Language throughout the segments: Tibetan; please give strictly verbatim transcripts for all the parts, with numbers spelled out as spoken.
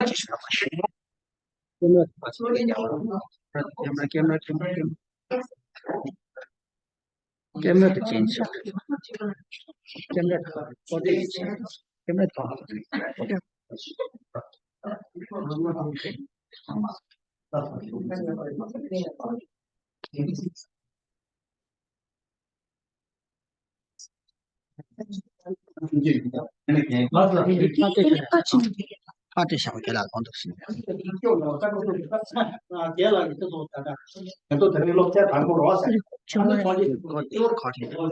ཅི་ཞིག་ལ་ཞུ། ཀེམ་ར་ཐོག་ཅིག་ལ་ཡང་། ཀེམ་ར་ཀེམ་ར་ཀེམ་ར་ཀེམ་ར། ཀེམ་ར་དེ་ཅན་ཞིག་ཀེམ་ར་ཐོག་ཀེམ་ར་ཐོག་ཀེམ་ར་ཐོག་ཁ་ཏེ་ཤག་རྒན་ལགས་གོང་དུ་ཕྱིན། ཁ་ཏེ་ཤག་རྒན་ལགས་གོང་དུ་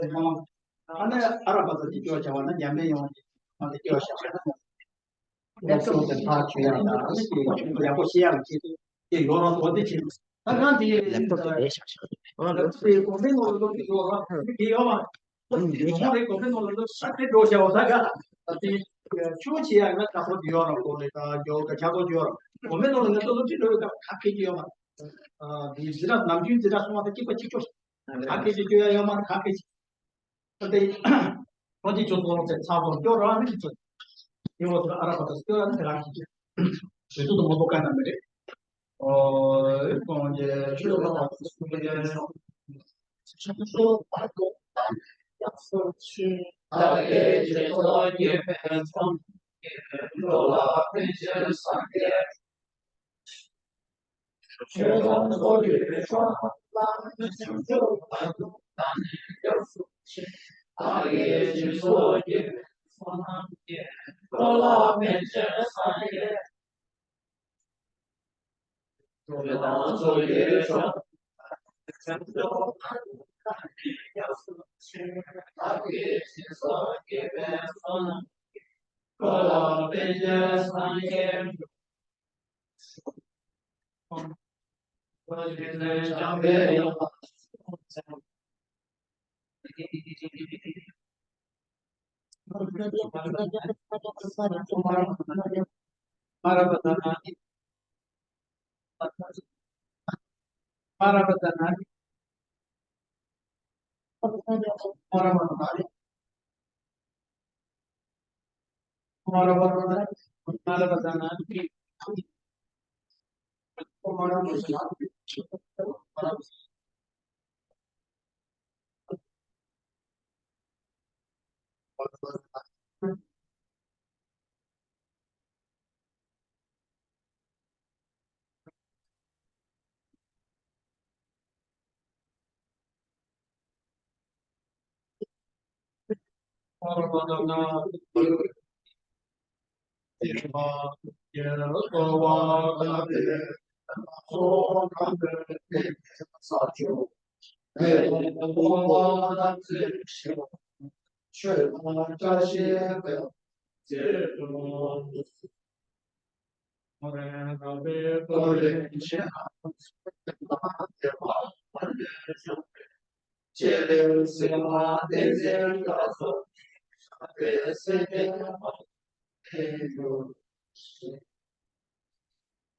ཕྱིན། ཨ་ནི་ཨ་ར་པ་ཏ་སྐྱོ་བ་ཆེ་བ་ན་ཉམས་ལེན་ཡོང་ཨ་ནི་སྐྱོ་བ་ཤག་ཤག་ན། སློབ་གསོ་དེ་ཐག་ཆོད་ཡག་དང་ཨ་ནི་ཡག་པོ་ཤེས་ཡག་ཆེད་དུ་དེ་ཡོད་རང་དོ་དེ་ཆེད་དུ་ད་གང་དེ་ལེབ་ཊོབ་དེ་ལས་ཤག་ཤག་ལེབ་ཊོབ་དེ་གོང་མའི་ནང་ལ་སློབ་ཀྱི་ཡོད་རང་དེ་ཡོད་མ། ཨ་ནི་དེ་ཡོད་མ་རེད། གོང་མའི་ནང་ལ་སློབ་ཤག་དེ་འགྲོ་བྱ་བ་ད་ག་དེ་ཆུ་ཆེ་ཡག་ན་ད་པོ་དེ་ཡོད་རང་གོ་རེད། ད་རྒྱ་གར་ཆ་གོ་ཡོད་རང་གོང་མའི་ནང་ལ་ང་ཚོ་སློབ་ཁྲིད་འགྲོ་ཡོད་ད་ག་ཕེ་གི་ཡོད་མ། དེ་འཛིན་གྲྭ་ནམ་རྒྱུན་འཛིན་གྲྭ་སོང་བ་ད་གཅིག་པ་གཅིག་ཆོག་ག་ཕེ་གི་སྐྱོ་ཡག་ཡོད་མ་རེད། ག་ཕེ་གི་ད་ལྟ་ཁོང་གིས་ཁྱོད་ཚོ་ཚེ་ཚང་ཚོ་སྐྱོ་རང་མི་ཚོ་ཡིན་བ་ཚོ་ཨ་ར་པ་ཏ་སྐྱོ་རང་དེ་རང་གི་ཞུ་ཚོད་དུ་མ་གཏོགས་ག་ན་མི་རེད། ཨོ་ཁོང་གིས་ཆུ་ལ་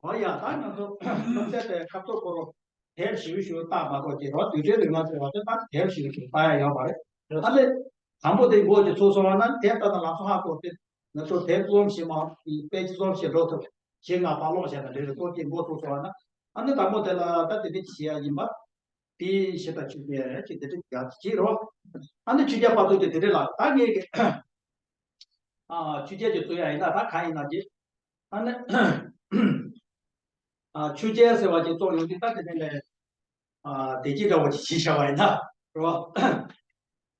འོ་ཡ། ད་ང་ཚོ་སློབ་ཚན་དེ་ཁ་ཐོར་ཁོ་རོ་དེབ་ཞིབ་ཞིབ་བལྟ་མ་གཏོགས་ཀྱི་རོ་དུས་ཚོད་རིང་མ་ཚོད་བ་དེ་ད་དེབ་ཞིབ་ཞིབ་བལྟ་ཡ་ཡོད་པ་རེད། ཨ་ལེ། དང་པོ་དེ་འགོ་ཅིག་ཚུགས་སོང་བ་ན་དེབ་ལྟ་ན་ང་ཚོ་ཧ་གོ་སྟེ་ང་ཚོ་དེབ་རྩོམ་ཞིག་མ་དཔེ་ཅིག་རྩོམ་ཞིག་འགྲོ་ཐུབ་ཞེས་ང་ཕར་ཀློག་བྱས་ན་འགྲིག་རེད། ཚོགས་ཀྱི་འགོ་ཚུགས་སོང་བ་ན་ཨ་ནི་དང་པོ་དེ་ལ་ད་དེ་འདྲ་ཅིག་བྱེད་ཡ་ཡིན་པ། དེའི་གཞི་དང་ཆོས་ཅན་ཅིག་དེ་འདྲ་ཡག་ཅིག་རོ། ཨ་ནི་ཆོས་ཅན་པ་ཚོ་དེ་དེ་འདྲ་ལ་ད་ངས་ཀྱི་ཨ་ཆོས་ཅན་ཅིག་བཙུགས་ཡ་ཡིན་ན་ད་གང་ཡིན་ན་ཅིག་ཨ་ནི། ཨ་ཆོས་ཅན་ཟེར་བ་ཅིག་བཙུགས་ཡོང་དུས་ད་དེ་ནས་ལས་ཨ་བདེ་སྐྱིད་འདྲ་བོ་ཅིག་བྱས་བཞག་པ་ཡིན་ན་རོ།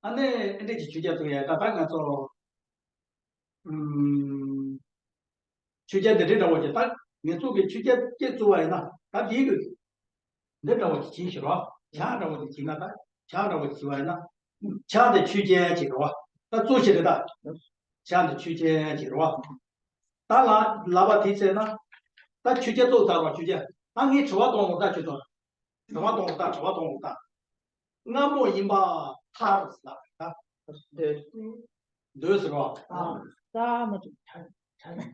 ཨ་ནི་ཨེ་འདྲས་ཀྱི་ཆོས་ཅན་བཙུགས་ཡ་ད་ད་ང་ཚོ་ཨུམ། ཆོས་ཅན་འདི་འདྲའི་འདྲ་བོ་ཅིག་ད་ངེད་ཚོ་གི་ཆོས་ཅན་སྐད་བཙུགས་པ་ཡིན་ན་ད་འདིའི་གི་འདི་འདྲ་བོ་ཅིག་བྱིན་ཞིག་རོ། ཇ་འདྲ་བོ་ཅིག་བྱིན་ན་ད་ཇ་འདྲ་བོ་ཅིག་བྱིན་པ་ཡིན་ན། ཇ་འདི་ཆོས་ཅན་ཅིག་རོ། ད་བཙུགས་ཤིག་རེད་ད། ཇ་འདི་ཆོས་ཅན་ཅིག་རོ། ད་ལ་ལབ་པ་དེའི་ཚེ་ན། ད་ཆོས་ཅན་བཙུགས་ཚར་བ་ཆོས་ཅན། ད་ངས་དྲི་བ་གཏོང་དགོས་ད་ཁྱོད་ཚོ། དྲི་བ་གཏོང་དགོས་ད་དྲི་བ་གཏོང་དགོས་ད། སྔ་མོ་ཡིན་པ་ཐར་ལ་ད། འདོད། འདོད་ཟེར་བ། ཨ། ས་མ་ཐུབ་ད།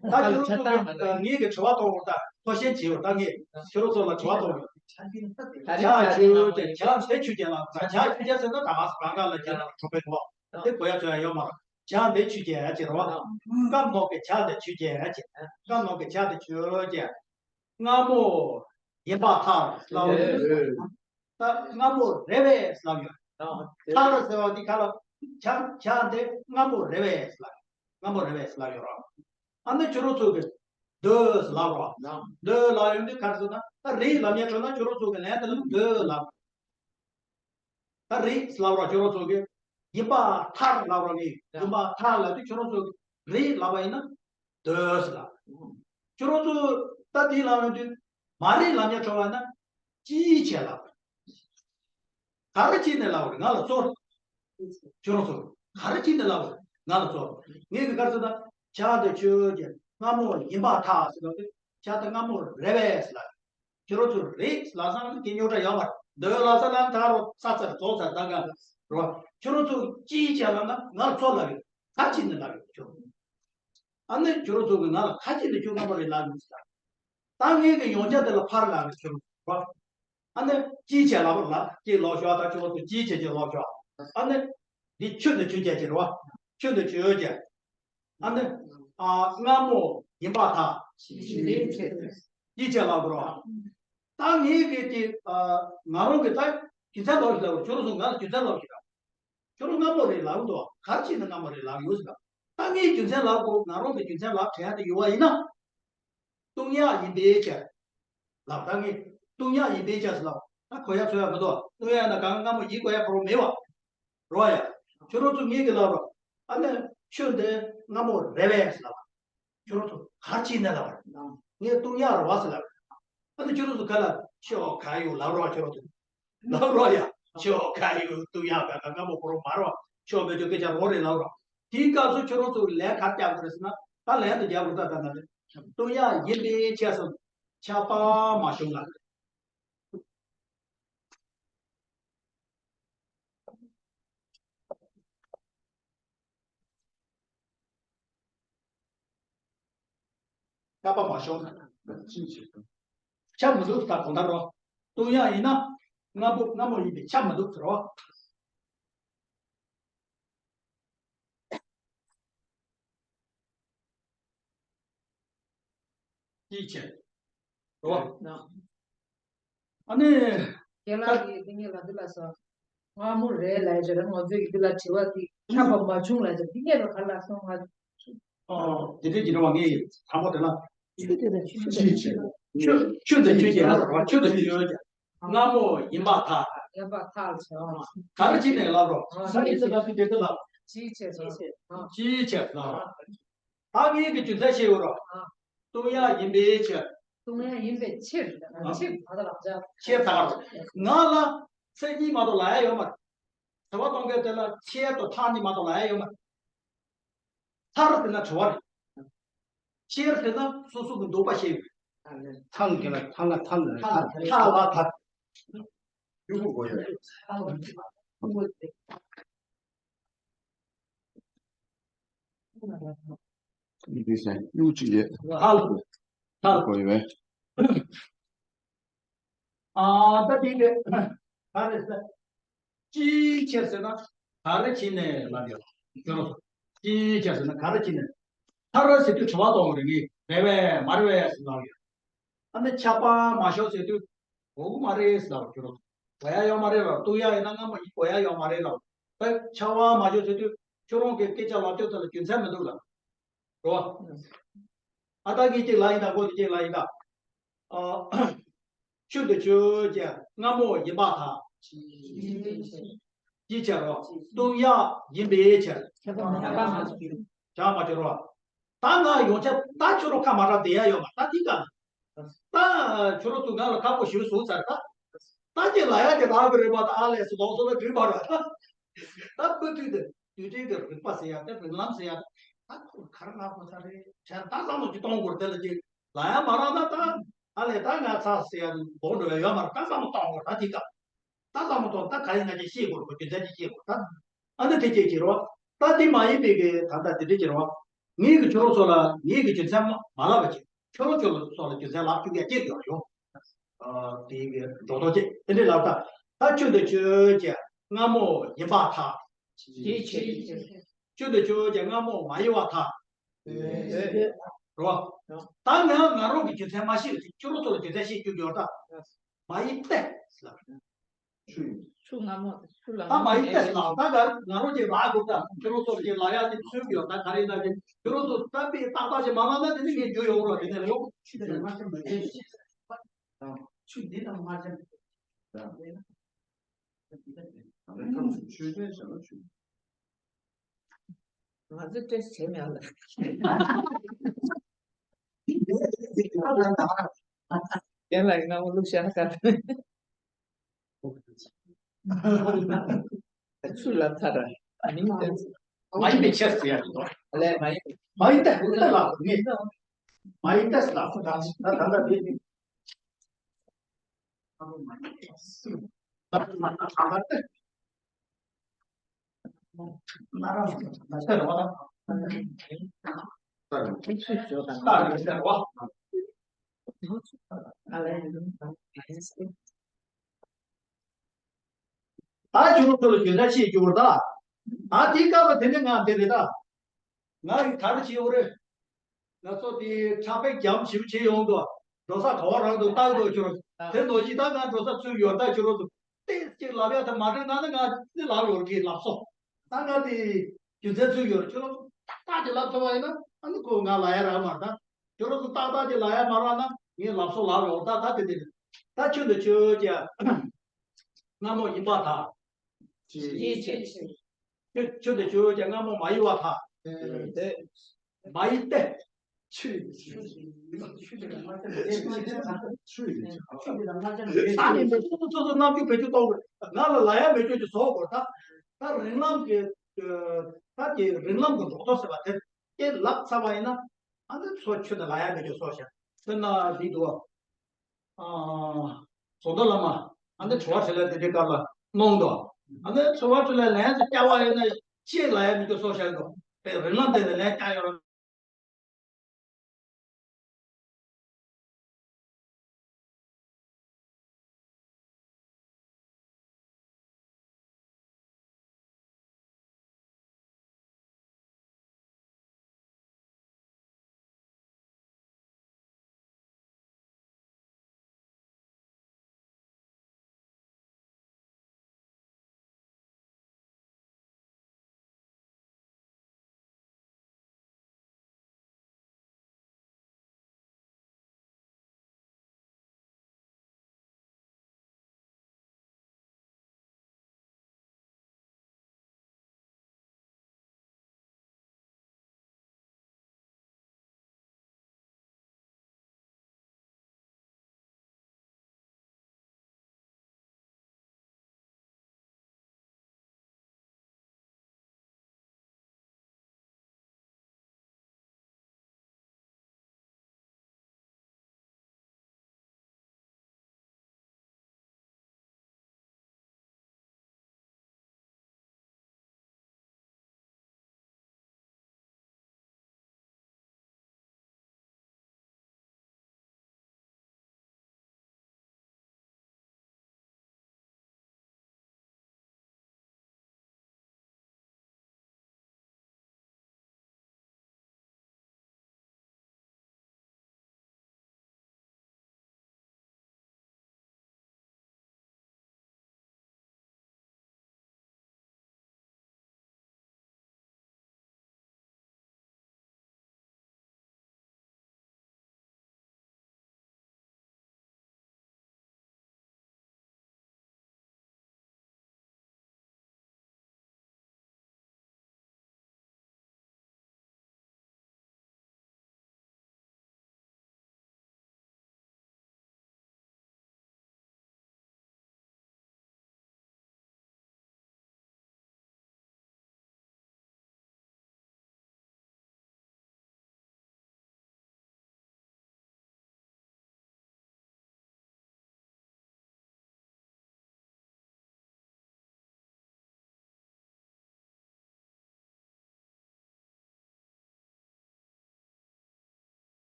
ད་ཁྱོད་ཚོ་གི་ངེད་ཀྱི་དྲི་བ་གཏོང་བར་ད་ཐོ་ཤེས་བྱེད་བར་ད་ངས་ཁྱོད་ཚོ་ལ་དྲི་བ་གཏོང་བར། ཇ་ཆོས་ཅན་ཇ་དེ་ཆོས་ཅན་ལ་ཇ་ཆོས་ཅན་ཟེར་ན་ད་ང་ཚོ་གང་ག་ལ་ཇ་ལ་གྲོགས་པོའི་གྲོགས་དེ་གོ་ཡ་ཚོ་ཡ་ཡོད་མ་རེད། ཇ་འདི་ཆུ་ཅན་ཡ་ཅེས་རེད་བ། སྔ་མོ་གི་ཇ་འདི་ཆུ་ཅན་ཡ་ཅེས། སྔ་མོ་གི་ཇ་འདི་ཆུ་ཅན། སྔ་མོ་ཡིན་པར་ཐལ་ལབ་པ་རེད། ད་སྔ་མོ་རེད་པས་ལབ་ཡོད། ཐལ་ཟེར་བ་འདི་ག་ལ། ཇ་ཇ་འདི་སྔ་མོ་རེད་པས་ལབ། སྔ་མོ་རེད་པས་ལབ་ཡོད་རེད། ཨ་ནི་ཁྱོད་རང་ཚོ་གི་འདོད་ལབ་རོགས། འདོད་ལབ་ཡོང་དུས་ག་རེ་ཟེར་ན། ད་རེད་ལབ་མཁན་བྱུང་ན་ཁྱོད་རང་ཚོ་གི་ལན་དེ་ལ་འདོད་ལབ། ད་རེད་ལབ་རོགས། ཁྱོད་རང་ཚོ་གི་ཡིན་པར་ཐལ་ལབ་རོགས། ངས་ཡིན་པར་ཐལ་ལབ་དུས་ཁྱོད་རང་ཚོ་གི་རེད་ལབ་པ་ཡིན་ན་འདོད་ཟེར་ལབ། ཁྱོད་རང་ཚོ་ད་དེ་ལབ་ཡོང་དུས་མ་རེད་ལབ་མཁན་བྱུང་བ་ན་ཅིའི་ཕྱིར་ལབ། ག་རེ་བྱས་ནས་ལབ་པ་རེད། ང་ལ་ཚོར། ཁྱོད་རང་ཚོ་ག་རེ་བྱས་ནས་ལབ་པ་རེད། ང་ལ་ཚོར། ངས་གི་ག་རེ་ཟེར་ན། ཇ་འདི་ཆུ་ཅན། སྔ་མོ་ཡིན་པར་ཐལ་ཟེར་ལབ་དུས་ཇ་ད་སྔ་མོ་རེད་པས་ལབ། ཁྱོད་རང་ཚོ་རེད་ལབ་ས་ན་དེ་རྙོག་དྲ་ཡོད་མ་རེད། འདོད་ལབ་ས་ལ་ད་རོ་ས་ཚར་རྫོགས་ཚར་ད་ག་རོ། ཁྱོད་རང་ཚོ་ཅིའི་ཕྱིར་ལབ་ན་ང་ལ་ཚོར་ལབ་ཡོད། ག་རེ་བྱས་ནས་ལབ་ཡོད་ཁྱོད། ཨ་ནི་ཁྱོད་རང་ཚོ་གི་ང་ལ་ག་རེ་བྱས་ནས་ཁྱོད་སྔ་མོ་རེད་ལབ་ཡོད་ཟེར། ད་ངས་གི་ཡོང་རྒྱུ་དེ་ལ་ཕར་ལབ་རེད་ཁྱོད་རང་ཚོ། ཨ་ནི་ཅིའི་ཕྱིར་ལབ་རོགས་ལ་ཅིག་ལབ་ཤོག་ད་ཁྱོད་ཚོ་ཅིའི་ཕྱིར་ཅིག་ལབ་ཤོག་ཨ་ནི་འདི་ཆུ་འདི་ཆུ་ཅན་ཅིག་རེད་བ། ཆུ་འདི་ཆུ་ཅན། ཨ་ནི་ཨ་སྔ་མོ་ཡིན་པར་ཐལ། ཅིའི་ཕྱིར་ལབ་དགོས་རེད་བ། ད་ངས་གི་དེ་ཨ་ང་རང་གི་ད་རྒྱུ་མཚན་ལབ་ཞིག་ལབ་རོགས། ཁྱོད་རང་ཚོ་ང་ལ་རྒྱུ་མཚན་ལབ་ཞིག་ལབ། ཁྱོད་རང་སྔ་མོ་རེད་ལབ་འདུག་ག་རེ་བྱས་ནས་སྔ་མོ་རེད་ལབ་ཡོད་ཟེར་ལབ། ད་ངས་རྒྱུ་མཚན་ལབ་དགོས། ང་རང་གི་རྒྱུ་མཚན་ལབ་དྲན་ཡ་དེ་ཡོད་བ་ཡིན་ན། བཏུང་ཡག་ཡིན་པའི་ཕྱིར། ལབ། ད་ངས་བཏུང་ཡག་ཡིན་པའི་ཕྱིར་ཟེར་ལབ། ད་གོ་ཡག་ཚོར་ཡག་མི་འདུག་བཏུང་ཡག་ཡིན་ན་གང་སྔ་མོ་ཡིན་དགོས་ཡག་ཁོ་རང་མེད་བ། རོ་ཡ། ཁྱོད་རང་ཚོ་ངས་གི་ལབ་རོགས། ཨ་ནི་ཆུ་འདི་སྔ་མོ་རེད་པས་ལབ། ཁྱོད་རང་ཚོ་ག་རེ་བྱས་ནས་ལབ་པ་རེད། ངས་བཏུང་ཡག་རེད་བ་ཟེར་ལབ། ཨ་ནི་ཁྱོད་རང་ཚོ་ག་ལ་ཆོག་ག་ཡོད་ལབ་རོགས། ཁྱོད་རང་ཚོ་ལབ་རོགས་ཡ། ཆོག་ག་ཡོད་བཏུང་ཡག་ག་ག་སྔ་མོ་ཁོ་རང་མ་རེད་བ། ཆོག་མེད་ཆོག་སྐད་ཆ་རོ་རེད་ལབ་རོགས། དེའི་སྐབས་སུ་ཁྱོད་རང་ཚོ་ལན་ག་རེ་རྒྱག་དགོས་རེད་ཟེར་ན། ད་ལན་དུ་རྒྱག་དགོས་ད་ད་ན་རེད། བཏུང་ཡག་ཡིན་པའི་ཕྱིར་ཟེར། ཁྱབ་པ་མ་བྱུང་ལ། ཁྱབ་པ་མ་བྱུང་། ཁྱབ་མི་འདུག་ད་གང་ལྟར་རོ། བཏུང་ཡག་ཡིན་ན་སྔ་མོ་སྔ་མོ་ཡིན་པས་ཁྱབ་མི་འདུག་ཟེར་རོ། ཅིའི་ཕྱིར། རོ། ཨ་ནི། རྒན་ལགས་ཀྱིས་འདི་ངས་ལབ་འདི་ལ་སོ། སྔ་མོ་རེད་ལབ་ཡ་ཅིག་རེད། ང་ཚོས་ཀྱི་འདི་ལ་དྲི་བ་དེ་ཁྱབ་པ་མ་བྱུང་ལབ་ཡ་ཅིག་འདི་སྐད་དུ་ག་ལ་སོང་ང་། ཨོ། དེ་འདྲའི་ཀྱི་རེད་བ། ངས་དང་པོ་དེ་ལ། ཆུ་དེ་དང་ཆུ་དེ་ཆུ་ཆུ་དང་ཆུ་ཡིན་ལབ་རོགས། ཆུ་དང་ཆུ་ཡོད་ཀྱང་། སྔ་མོ་ཡིན་པར་ཐལ། ཡིན་པར་ཐལ་ཟེར། ག་རེ་བྱས་ནས་ལབ་རོགས། ཨ། ག་རེ་བྱས་ནས་ལབ་དུས་དེ་ལྟར་ལབ། ཅིའི་ཕྱིར་ཟེར། ཨ། ཅིའི་ཕྱིར་ལབ་རོགས། ད་ངས་ཀྱི་རྒྱུ་མཚན་བཤད་ཡོད་རོགས། ཨ། བཏུང་ཡག་ཡིན་པའི་ཕྱིར། བཏུང་ཡག་ཡིན་པའི་ཕྱིར། ཨ། ཕྱིར་ད་ལྟ་ལབ་བྱ། ཕྱིར་ད་ལྟ་ང་ལ་ཚེ་གཉིས་མ་གཏོགས་ལབ་ཡ་ཡོད་མ་རེད། དྲི་བ་གཏོང་མཁན་དེ་ལ་ཕྱིར་དང་མཐར་གཉིས་མ་གཏོགས་ལབ་ཡ་ཡོད་མ་རེད། མཐར་ཟེར་ན་དྲི་བ་རེད། ཕྱིར་ཟེར་ན་སོ་སོ་གི་འདོད་པ་བཤད་ཡོད། མཐར་གྱི་ལ་མཐར་ལ་མཐར་ལ་མཐར་མཐར་ལ་མཐར། གཡུ་གུ་གོ་ཡོད། འདི་ཟེར་གཡུ་གཅིག་ཡོད། མཐར་ལ་མཐར་གོ་ཡོད། ཨ། ད་དེ་ག་ག་རེ་ཟེར། ཅིའི་ཕྱིར་ཟེར་ན་ག་རེ་བྱས་ནས་ལབ་ཡོད། ཁྱོད་རང་ཚོ། ཅིའི་ཕྱིར་ཟེར་ན་ག་རེ་བྱས་ནས། མཐར་ཟེར་དུས་དྲི་བ་གཏོང་བ་རེད། ངས་རེད་པས་མ་རེད་པས་ཟེར་ལབ་ཡོད། ཨ་ནི་ཁྱབ་པ་མ་བྱུང་ཟེར་དུས་དགོས་ཀྱི་མ་རེད་ཟེར་ལབ། ཁྱོད་རང་ཚོ་དགོས་ཡ་ཡོད་མ་རེད་ལབ། བཏུང་ཡག་ཡིན་ན་སྔ་མོ་ཡིན་དགོས་ཡ་ཡོད་མ་རེད་ལབ། ད་ཁྱབ་པ་མ་བྱུང་ཟེར་དུས་ཁྱོད་རང་གི་སྐད་ཆ་ལབ་རྒྱུ་དེ་ལ་རྒྱུ་མཚན་མི་འདུག་ལབ། རོ། ཨ། ད་གི་གཅིག་ལ་ཡིན་ད་གོ་དེ་གཅིག་ལ་ཡིན་ད། ཨ། ཆུ་དང་ཆུ་ཅན། སྔ་མོ་ཡིན་པར་ཐལ། ཅིའི་ཕྱིར་རོ། བཏུང་ཡག་ཡིན་པའི་ཕྱིར། ཁྱབ་པ་མ་བྱུང་། ཁྱབ་པ་མ་བྱུང་རོ། ད་ང་ཡོང་ཆ་ད་ཁྱོད་རང་ཁ་མ་གྲགས་བསྡད་ཡ་ཡོད་མ་ད་དེ་ག་ད་ཁྱོད་རང་ཚོ་ང་ལ་ཁག་པོ་ཞེ་པོ་བཟོས་ཚར་ད། ད་ཀྱི་ལ་ཡ་ཀྱི་ལ་གི་རེད་པ། ད་ཨ་ལས་སུ་ལོག་སོང་ན་འགྲིག་པ་རེད་ད། ད་པོ་དུས་དེ་དུས་དྲན་གྱི་རིག་པ་ཟེར་ཡ་དེ་རིག་ལམ་ཟེར་ཡ་ད་ཁོ་གར་ལ་ཁོ་ཚ་རེད་བྱས་ད་བསམ་བློ་ཅིག་གཏོང་དགོས་དེ་ལ་ཅིག་ལ་ཡ་མ་རག་ན་ད་ཨ་ལས་ད་ང་ཚ་ཟེར་ཡ་ལོག་འགྲོ་ཡ་ཡོད་མ་རེད། ད་བསམ་བློ་གཏོང་དགོས་ད་དེ་ག་ད་བསམ་བློ་གཏོང་ད་ག་ཡིན་ན་ཅིག་ཤེས་དགོས་རེད། ཁོ་རྒྱུ་མཚན་ཅིག་ཤེས་དགོས་ད། ཨ་ནི་དེ་སྐད་ཅེས་རོ། ད་དེ་མ་ཡིན་པའི་གི་ད་ལྟ་དེ་འདྲ་ཅེས་རོ། ངེད་ཀྱི་ཁྱོད་རང་ཚོ་ལ་ངེད་ཀྱི་རྒྱུ་མཚན་མ་མ་ལབ་པ་ཅིག་ཁྱོད་རང་ཚོ་ལ་རྒྱུ་མཚན་ལབ་བཅུག་ཡ་ཅིག་ཡོང་ཡོང་། ཨ། དེ་གི་འགྲོ་ལྡོག་ཅིག་དེ་འདྲ་ལབ་ད། ད་ཁྱོད་འདི་ཁྱོད་ཀྱི་སྔ་མོ་ཡིན་པར་ཐལ། ཅིའི་ཕྱིར། ཆུ་དང་ཆུ་བོ་ཀྱང་སྔ་མོ་མ་ཡིན་པར་ཐལ། རེད་བ། ད་ང་ང་རང་གི་རྒྱུ་མཚན་མ་ཤེས་ལ་ཁྱོད་རང་ཚོ་ལ་རྒྱུ་མཚན་བཤད་རྒྱུ་ཡོད་ད། མ་ཡིན་ཏེ། ཆུ་ཡིན། ཆུ་སྔ་མོ་ཆུ་ལ། ད་མ་ཡིན་ཏེ་ལ་ད་ག་ང་རང་གི་ལ་གོ་ད་ཁྱོད་རང་ཚོ་གི་ལ་ཡ་དེ་ཚུལ་ཡོད་ད་ག་རེ་ད་གི་ཁྱོད་རང་ཚོ་ད་པའི་ཏག་ཏག་ཅིག་མ་ལ་ན་དེ་ནི་ངས་རྒྱུ་ཡོང་རོགས་དེ་ནས་ལོ། ཆུ་དེ་ལ་མ་ཆམ་མ་ཆམ། ཆུ་འདི་ལ་མ་ཆམ། ཆུ་ཆུ་ཆུ་ཆུ། ང་ཚོ་ཏྲེས་བྱེད་མེད་ལ། རྒན་ལགས་ང་བླུགས་ཤ་ཁ། ཆུ་ལ་ཐར། མིང་དེ། མ་ཡིན་པའི་ཕྱིར་ཟེར་ཡ་རེད་དོ། ལས་མ་ཡིན། མ་ཡིན་ཏེ་ལ་ངས། མ་ཡིན་ཏེ་ལ་ད་ད་ད་ད་དེ། ད་ཁྱོད་རང་ཚོ་ལ་ཞུ་ན་ཤེས་རྒྱུ་རེད་ད། ད་དེའི་སྐབས་ལ་དེ་ནས་ང་འདི་རེད་ད། ང་ཡི་ག་རེ་བྱེད་འོ་རེད། ང་ཚོ་དེ་ཕྲག་པའི་རྒྱམ་ཞིབ་བྱེད་ཡོང་དོ། འགྲོ་ས་ག་བ་རང་དུ་བཏང་དོ་ཁྱོད་རང་། དེ་ནོ་ཞིག་ད་ང་འགྲོ་ས་ཚུར་ཡོད་ད་ཁྱོད་རང་ཚོ། ཏེ་གཅིག་ལབ་ཡ་ད་མ་དྲན་ན་ནི་ང་ནི་ལབ་ཡོད་གི་ལབ་སོ། ད་ང་དེ་རྒྱུ་མཚན་ཚུལ་ཡོད་ཁྱོད་རང་ཚོ་ཏག་ཏག་ཅིག་ལབ་ཐུབ་པ་ཡིན་ན་ཨ་ནི་ཁོ་ང་ལབ་ཡ་རག་མ་རེད་ད། ཁྱོད་རང་ཚོ་ཏག་ཏག་ཅིག་ལབ་ཡ་མ་རག་ན་ངས་ལབ་སོ་ལབ་ཡོད་ད་ད་དེ་དེ་རེད། ད་ཁྱོད་འདི་ཁྱོད་ཀྱ་སྔ་མོ་ཡིན་པར་ཐལ། ཡིད་ཆེས། ཁྱོད་ཁྱོད་འདི་ཁྱོད་ཀྱ་སྔ་མོ་མ་ཡིན་པར་ཐལ། མ་ཡིན་ཏེ། ཆུ་ཆུ་ཆུ་ཆུ་ཆུ་ཆུ་ཆུ་ཆུ་ཆུ་ཆུ་ཆུ་ཆུ་ཆུ་ཆུ་ཆུ་ཆུ། ད་ནི་འདི་ཚོ་ཚོ་ཚོ་ཚོ་རྣམ་འགྱུར་བེད་སྤྱོད་གཏོང་དགོས། ང་ལ་ལ་ཡ་མེད་ཆོག་ཅིག་བཟོ་དགོས་ད། ད་རིང་ལམ་གྱི་ད་ཀྱི་རིང་ལམ་གྱི་འགྲོ་ཐོ་ཟེར་བ་དེ་སྐད་ལབ་ཚར་བ་ཡིན་ན་ཨ་འདི་ཚོ་ཆུ་ནི་ལ་ཡ་མེད་ཆོག་བཟོ་བྱ། དཔེར་ན་འདི་འདུག་ཨ། བཟོ་ལྟ་བླ་མ་ཨ་འདི་དྲི་བ་དྲིས་ལན་དེ་འདྲའི་སྐབས་ལ་གནོང་དོ། ཨ་འདི་དྲི་བ་དྲིས་ལན་ལན་ཅིག་བསྐྱར་བ་ཡིན་ན་ཅེས་ལ་ཡ་མེད་ཆོག་བཟོ་བྱ་འདུག་དེ་རིང་ལམ་དེ་ནི་ལན་བསྐྱར་ཡོང་།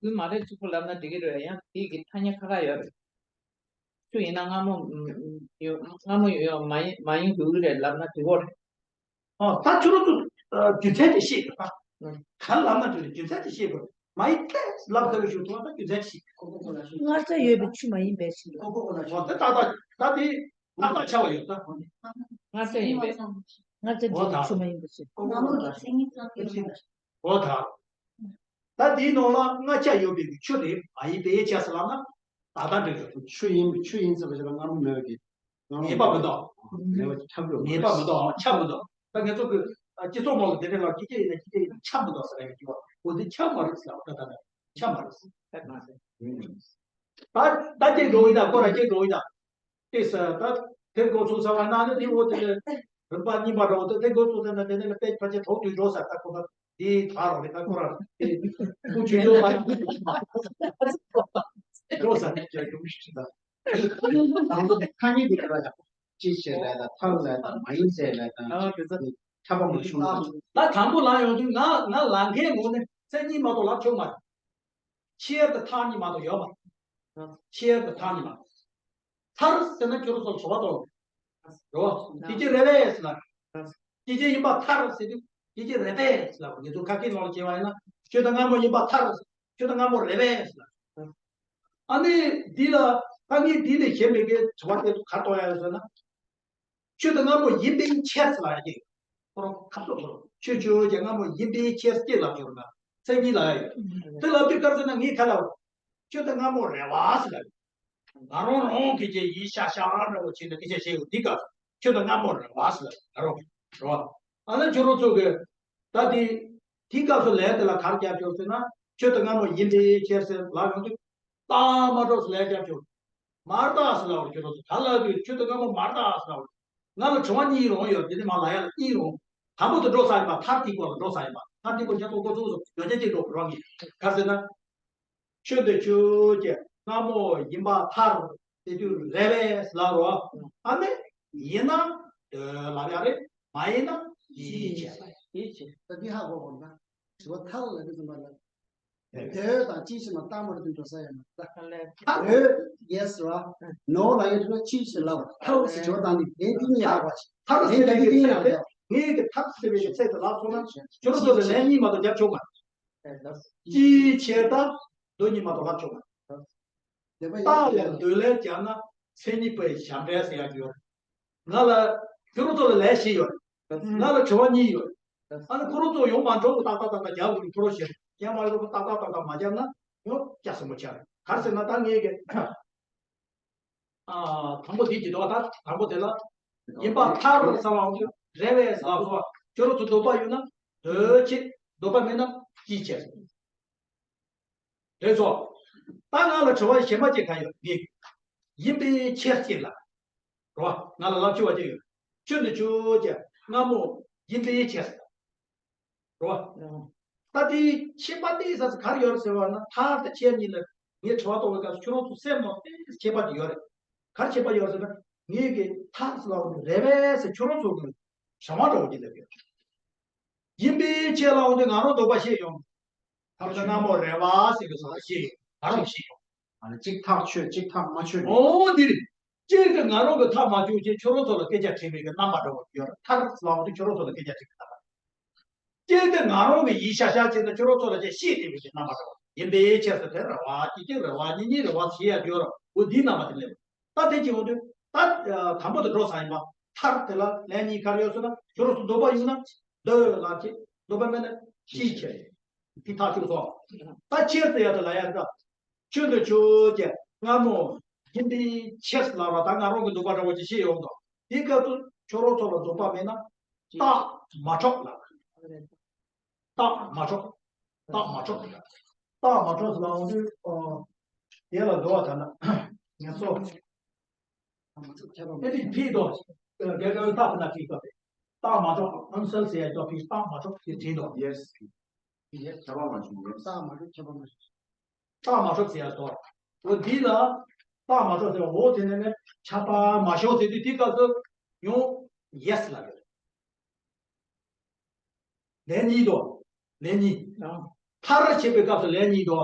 དངུལ་མ་རེད་གཅིག་པོ་ལབ་ན་འགྲིག་གི་རེད། ཡང་དེ་གི་ཐ་སྙད་ཁ་ཁ་ཡོད་རེད། ཆུ་ཡིན་ན་མངར་མོ་ཡོད། མངར་མོ་ཡོད་ཡོད་མ་ཡིན་མ་ཡིན་དགོས་ཀྱི་རེད་ལབ་ན་འགྲིག་གོ་རེད། ཨ་ད་ཁྱོད་རང་ཚོ་རྒྱུ་མཚན་དེ་ཤེས་དགོས་ད། ག་ལབ་ན་འགྲིག་རེད། རྒྱུ་མཚན་དེ་ཤེས་དགོས། མ་ཡིན་ཏེ་ལབ་ཟེར་བའི་ཞུ་ཐུབ་པ་ད་རྒྱུ་མཚན་དེ་ཤེས་དགོས། མངར་ཆ་ཡོད་པའི་ཆུ་མ་ཡིན་པའི་ཕྱིར་རོ། ཨོ་ད་ད་ད་ད་དེ་ད་ད་ཆ་བ་ཡོད་ད། མངར་ཆ་ཡིན་པའི་མངར་ཆ་འདྲ་བའི་ཆུ་མ་ཡིན་པའི་ཕྱིར། ཨོ་ད། འོ་ད། ད་དེའི་ནང་ལ་མངར་ཆ་ཡོད་པའི་ཆུ་དེ་མ་ཡིན་པའི་ཕྱིར་ལབ་ན་ད་ལྟ་འགྲིག་གི། ཆུ་ཡིན་ཆུ་ཡིན་ཟེར་བ་ཞིག་ལ་མངར་མོ་མེད་པ་གི། མེད་པ་མི་འདུག་མེད་པ་ཁྱབ་འགྲོ། མེད་པ་མི་འདུག་ཁྱབ་མི་འདུག་ད་ང་ཚོ་གི་སྤྱི་ཚོགས་ནང་ལ་དེ་འདྲ་ལ་སྐད་ཆ་ཡིན་ན་སྐད་ཆ་ཡིན་ན་ཁྱབ་མི་འདུག་ཟེར་ཡ་གི་བ། འོ་དེ་ཁྱབ་མ་རེད་ཟེར་བ་ད་ད་ད་ཁྱབ་མ་རེད་ཟེར། ད་ད་སྐད་འགྲོ་ཡིན་ད་ཁོ་ར་སྐད་འགྲོ་ཡིན་ད། ཏེ་ས་ད་དེ་འགོ་ཚུགས་ས་བ་ན་ནི་དེ་འོ་དེ་ལ་རིམ་པ་གཉིས་པ་འགྲོ་དེ་དེ་འགོ་ཚུགས་ས་ན་དེ་ནས་ལ་པེ་ཕ་ཆེ་ཐོག་ཏུ་འགྲོ་ས་ད་ཁོ་ན་དེ་ཐ་རོ་རེ་ད་ཁོ་ར་དེ་ཁུ་ཆུ་ཡོད་པ་འགྲོ་ས་ནས་ཀྱང་ཡོང་ཤི་ད། དང་པོ་དེ་ཁ་ཉིན་དེ་ག་ལ་ཡང་ཅི་བྱེད་ལས་དང་ཐག་ལས་དང་མ་ཡིན་ཟེར་ལས་དང་ཨ་དེ་ཚོ་ཁྱབ་པ་མ་བྱུང་ན། ད་དང་པོ་ལ་ཡོང་དུས་ང་ང་ལ་མཁན་ངོ་ནས་ཚེ་གཉིས་མ་གཏོགས་ལབ་ཆོག་མ་རེད། ཕྱིར་དང་ཐག་གཉིས་མ་གཏོགས་ཡོད་མ་རེད། ཕྱིར་དང་ཐག་གཉིས་མ་གཏོགས། ཐར་ཟེར་ན་ཁྱོད་རང་ཚོ་བྱ་བ་གཏོང་། རེད་བ། དེ་ཅི་རེད་པས་ལ། དེ་ཅི་ཡིན་པ་ཐར་ཟེར་དུས་དེ་ཅི་རེད་པས་ལ་ངེད་ཚོ་ཁ་སྐད་ནང་ལ་བྱས་པ་ཡིན་ན་ཁྱོད་དང་སྔ་མོ་ཡིན་པ་ཐར། ཁྱོད་དང་སྔ་མོ་རེད་པས་ལ། ཨ་ནི་འདི་ལ་ཐ་སྙད་འདི་ལས་གཞན་མེད་པའི་བྱ་བ་དེ་ཚོ་ག་རེ་གཏོང་ཡ་ཡོད་ཟེར་ན། ཁྱོད་དང་སྔ་མོ་ཡིན་པའི་ཕྱིར་ལ་ཡ་གི། ཁོ་རང་ཁ་ཐོག་ཁོ་རང་ཁྱོད་ཁྱོད་ཀྱི་སྔ་མོ་ཡིན་པའི་ཕྱིར་སྐྱེ་ལབ་ཀྱི་ཡོད་ན་མཚན་ཉིད་ལ་ཡ་ཡོད། དེ་ལབ་དུས་སྐབས་སུ་ན་ངས་ཁ་ལ་ཁྱོད་དང་སྔ་མོ་རེད་བ་ཟེར་ལ། ང་རང་རང་གི་ཅི་ཡིན་ཤ་ཤ་འདྲ་བོ་བྱས་ནས་སྐད་ཆ་བཤད་ཡོད་འདི་སྐབས་ཁྱོད་དང་སྔ་མོ་རེད་བ་ཟེར་ལ་ང་རང་གི་རེད་བ། ཨ་ན་ཁྱོད་རང་ཚོ་གི་ད་དེ་དེ་སྐབས་སུ་ལན་དེ་ལ་གར་རྒྱབ་ཆོག་ཟེར་ན་ཁྱོད་དང་སྔ་མོ་ཡིན་པའི་ཕྱིར་ཟེར་ལབ་ཡོང་དུས། རྟགས་མ་གྲོགས་སུ་ལས་རྒྱབ་ཆོག་མར་རྟགས་སུ་ལའོ་ཁྱོད་རོ་སུ་ག་ལ་དུས་ཁྱོད་དུ་སྔ་མོ་མར་རྟགས་སུ་ལའོ། ང་ལ་དྲི་བ་གཉིས་རོང་ཡོད་དེ་ནི་མ་ལ་ཡ་ལ་གཉིས་རོང་། དང་པོ་དུ་འགྲོ་ས་ཡིན་པ་ཐར་ཐིག་པོ་ལ་འགྲོ་ས་ཡིན་པ་ཐར་ཐིག་པོ་ཁྱེད་ཚོ་འགོ་ཚུགས་སུ་ཡོད་ཅན་གཅིག་འགྲོ་རོགས་གཉིས་ག་ཟེར་ན། ཁྱོད་དུ་ཁྱོད་ཀྱི་སྔ་མོ་ཡིན་པ་ཐར་དེ་དུས་རེ་བས་ལ་རོ། ཨ་ནི་ཡིན་ན་དོ་ལ་ཡ་རེད་མ་ཡིན་ན་ཡིད་ཆེས། ཡིད་ཆེས། ད་འདི་ཧ་གོ་གོ་ན། དྲི་བ་ཐལ་ལ་ནི་ཙམ་པ་ལ། དོད་དང་ཅི་ཞིག་ལ་རྟགས་མ་རེད་དུ་འགྲོ་ས་ཡོད་མ་རེད། དོད་ཡེ་སི་ར། ནོ་ལ་ཡོད་དུས་ཅི་ཞིག་ལ་ཐལ་ཟེར་དྲི་བ་དང་ནི་ལན་འདི་གཉིས་ཡག་པ་ཞིག་ཐལ་ཟེར་བའི་གི་ཚིག་དེ་ངས་གི་ཐལ་ཟེར་བའི་གི་ཚིག་དེ་ལབ་སོང་ན་ཁྱོད་རང་ཚོ་ལ་ལན་གཉིས་མ་གཏོགས་རྒྱབ་ཆོག་མ་རེད། ཅིའི་ཕྱིར་ད་དོ་གཉིས་མ་གཏོགས་ལབ་ཆོག་མ་རེད། རྟགས་ལ་དོད་ལན་རྒྱབ་ན་མཚན་ཉིད་པའི་ཞབས་འདྲེན་ཟེར་ཡག་ཡོད། ང་ལ་ཁྱོད་རང་ཚོ་ལ་ལན་བཞི་ཡོད། ང་ལ་དྲི་བ་གཉིས་ཡོད། ཨ་ནི་ཁོ་རང་ཚོ་ཡོང་མ་འགྲོ་གི་ཏག་ཏག་ཏག་ཏག་རྒྱག་དགོས་ཀྱི་ཁོ་རང་ཞིག་རྒྱག་མ་ཡོང་གི་ཏག་ཏག་ཏག་ཏག་མ་རྒྱབ་ན་ཡང་སྐྱ་སེར་མོ་ཆགས་རེད། ག་རེ་ཟེར་ན་ད་ངས་ཀྱི་ཨ་དང་པོ་དེ་གྱི་འདུག་ད་དང་པོ་དེ་ལ་ཡིན་པ་ཐར་ཟེར་བ་འོང་དུས་རེ་བས་ཟེར་བ་ཁྱོད་རང་ཚོ་འདོད་པ་ཡོད་ན་འདོད་ཅེས་འདོད་པ་མེད་ན་ཅིའི་ཕྱིར། རེད་སོ། ད་ང་ལ་དྲི་བ་གཞན་པ་ཅིག་ག་ཡོད་ངས། ཡིན་པའི་ཕྱིར་ཅིག་ལ། རོ། ང་ལ་ལབ་ཆོག་པ་ཅིག་ཡོད། ཁྱོད་འདི་ཆོས་ཀྱི་སྔ་མོ་ཡིན་པའི་ཕྱིར། རོ། ད་དེའི་ཁྱད་པར་དེ་ས་ས་གར་ཡོད་ཟེར་བ་ན་ཐར་དང་ཕྱིར་གཉིས་ལ་ངས་དྲི་བ་གཏོང་བའི་སྐབས་སུ་ཁྱོད་རང་ཚོ་སེམས་ནང་དེ་ཁྱད་པར་དེ་ཡོད་རེད། གར་ཁྱད་པར་ཡོད་ཟེར་ན་ངས་ཀྱི་ཐར་ཟེར་ལ་འོང་དུས་རེ་བས་ཟེར་ཁྱོད་རང་ཚོ་གི་བྱ་བ་འདྲ་བོ་ཅིག་ལབ་ཡོད། ཡིན་པའི་ཕྱིར་ལ་འོང་དུས་ང་རང་འདོད་པ་ཤེས་ཡོང་། ཐར་དང་སྔ་མོ་རེ་བ་ཟེར་གི་ས་ཤེས་ཡོང་། ང་རང་ཤེས་ཡོང་། ཨ་ནི་གཅིག་ཐག་ཆོད་གཅིག་ཐག་མ་ཆོད་ནས། ཨོ་འདི་རེད། གཅིག་གི་ང་རང་གི་ཐག་མ་ཆོད་ཅེས་ཁྱོད་རང་ཚོ་ལ་སྐད་ཆ་དྲིས་པའི་གི་རྣམ་པ་འདྲ་བོ་ཡོད་རེད། ཐར་ལ་འོང་དུས་ཁྱོད་རང་ཚོ་ལ་སྐད་ཆ་དྲིས་པའི་རྣམ་པ། གཅིག་གི་ང་རང་གི་ཡིན་ཤ་ཤ་བྱས་ན་ཁྱོད་རང་ཚོ་ལ་ཅེས་ཤེས་བསྡད་པའི་གི་རྣམ་པ་འདྲ་བོ་ཡིན་པའི་ཕྱིར་ཟེར་དེ་རེ་བ་གཅིག་གཅིག་རེ་བ་གཉིས་གཉིས་རེ་བ་ཞེས་ཡ་ཡོད་རེད། འོ་འདིའི་རྣམ་པ་དེ་སླེབས། ད་དེ་གཅིག་འོང་དུས་ད་དང་པོ་དེ་འགྲོ་ས་ཡིན་པ། ཐར་དེ་ལ་ལན་གཉིས་ག་རེ་ཡོད་ཟེར་ན་ཁྱོད་རང་ཚོ་འདོད་པ་ཡོད་ན་འདོད་ལ་ཅེས། འདོད་པ་མེད་ན་ཅིའི་ཕྱིར། དེ་ཐག་ཆོད་སོང་། ད་ཕྱིར་ཟེར་ཡ་དེ་ལ་ཡ་ད། ཁྱོད་འདི་ཆོས་ཀྱི་སྔ་མོ་ཡིན་པའི་ཕྱིར་ལ་ར་ད་ང་རང་གི་འདོད་པ་འདྲ་བོ་ཅིག་ཤེས་ཡོང་དང་དེའི་སྐབས་སུ་ཁྱོད་རང་ཚོ་ལ་འདོད་པ་མེད་ན་རྟགས་མ་འཕྲོག་ལ། རྟགས་མ་འཕྲོག་རྟགས་མ་འཕྲོག་ལ། རྟགས་མ་འཕྲོག་ལ་འོང་དུས་ཨོ། དེ་ལ་འདོད་པ་ད་ན་ངེས་སོ། ཨེ་དེ་ཕིག་ཏོ། རྒྱ་གར་ཏ་ཕི་ན་ཕིག་ཏོ། རྟགས་མ་འཕྲོག་ཨང་སལ་ཟེར་ཡ་ཏོ་ཕིག་རྟགས་མ་འཕྲོག་དེ་བྲིས་ཏོ། ཡེ་སི། ཡེ་སི་ཁྱབ་པ་མ་བྱུང་། ཡེ་སི། རྟགས་མ་འཕྲོག་ཁྱབ་པ་མ་བྱུང་། རྟགས་མ་འཕྲོག་ཟེར་ཡ་ཏོ། འོ་འདི་ལ་རྟགས་མ་འཕྲོག་ཟེར་བ་འོ་དེ་ནས་ནས་ཁྱབ་པ་མ་བྱུང་ཟེར་དུས་དེ་སྐབས་སུ་ཡང་ཡེ་སི་ལ་རེད། ལན་གཉིས་དོ། ལན་གཉིས། ཐར་བྱེད་པའི་སྐབས་སུ་ལན་གཉིས་དོ།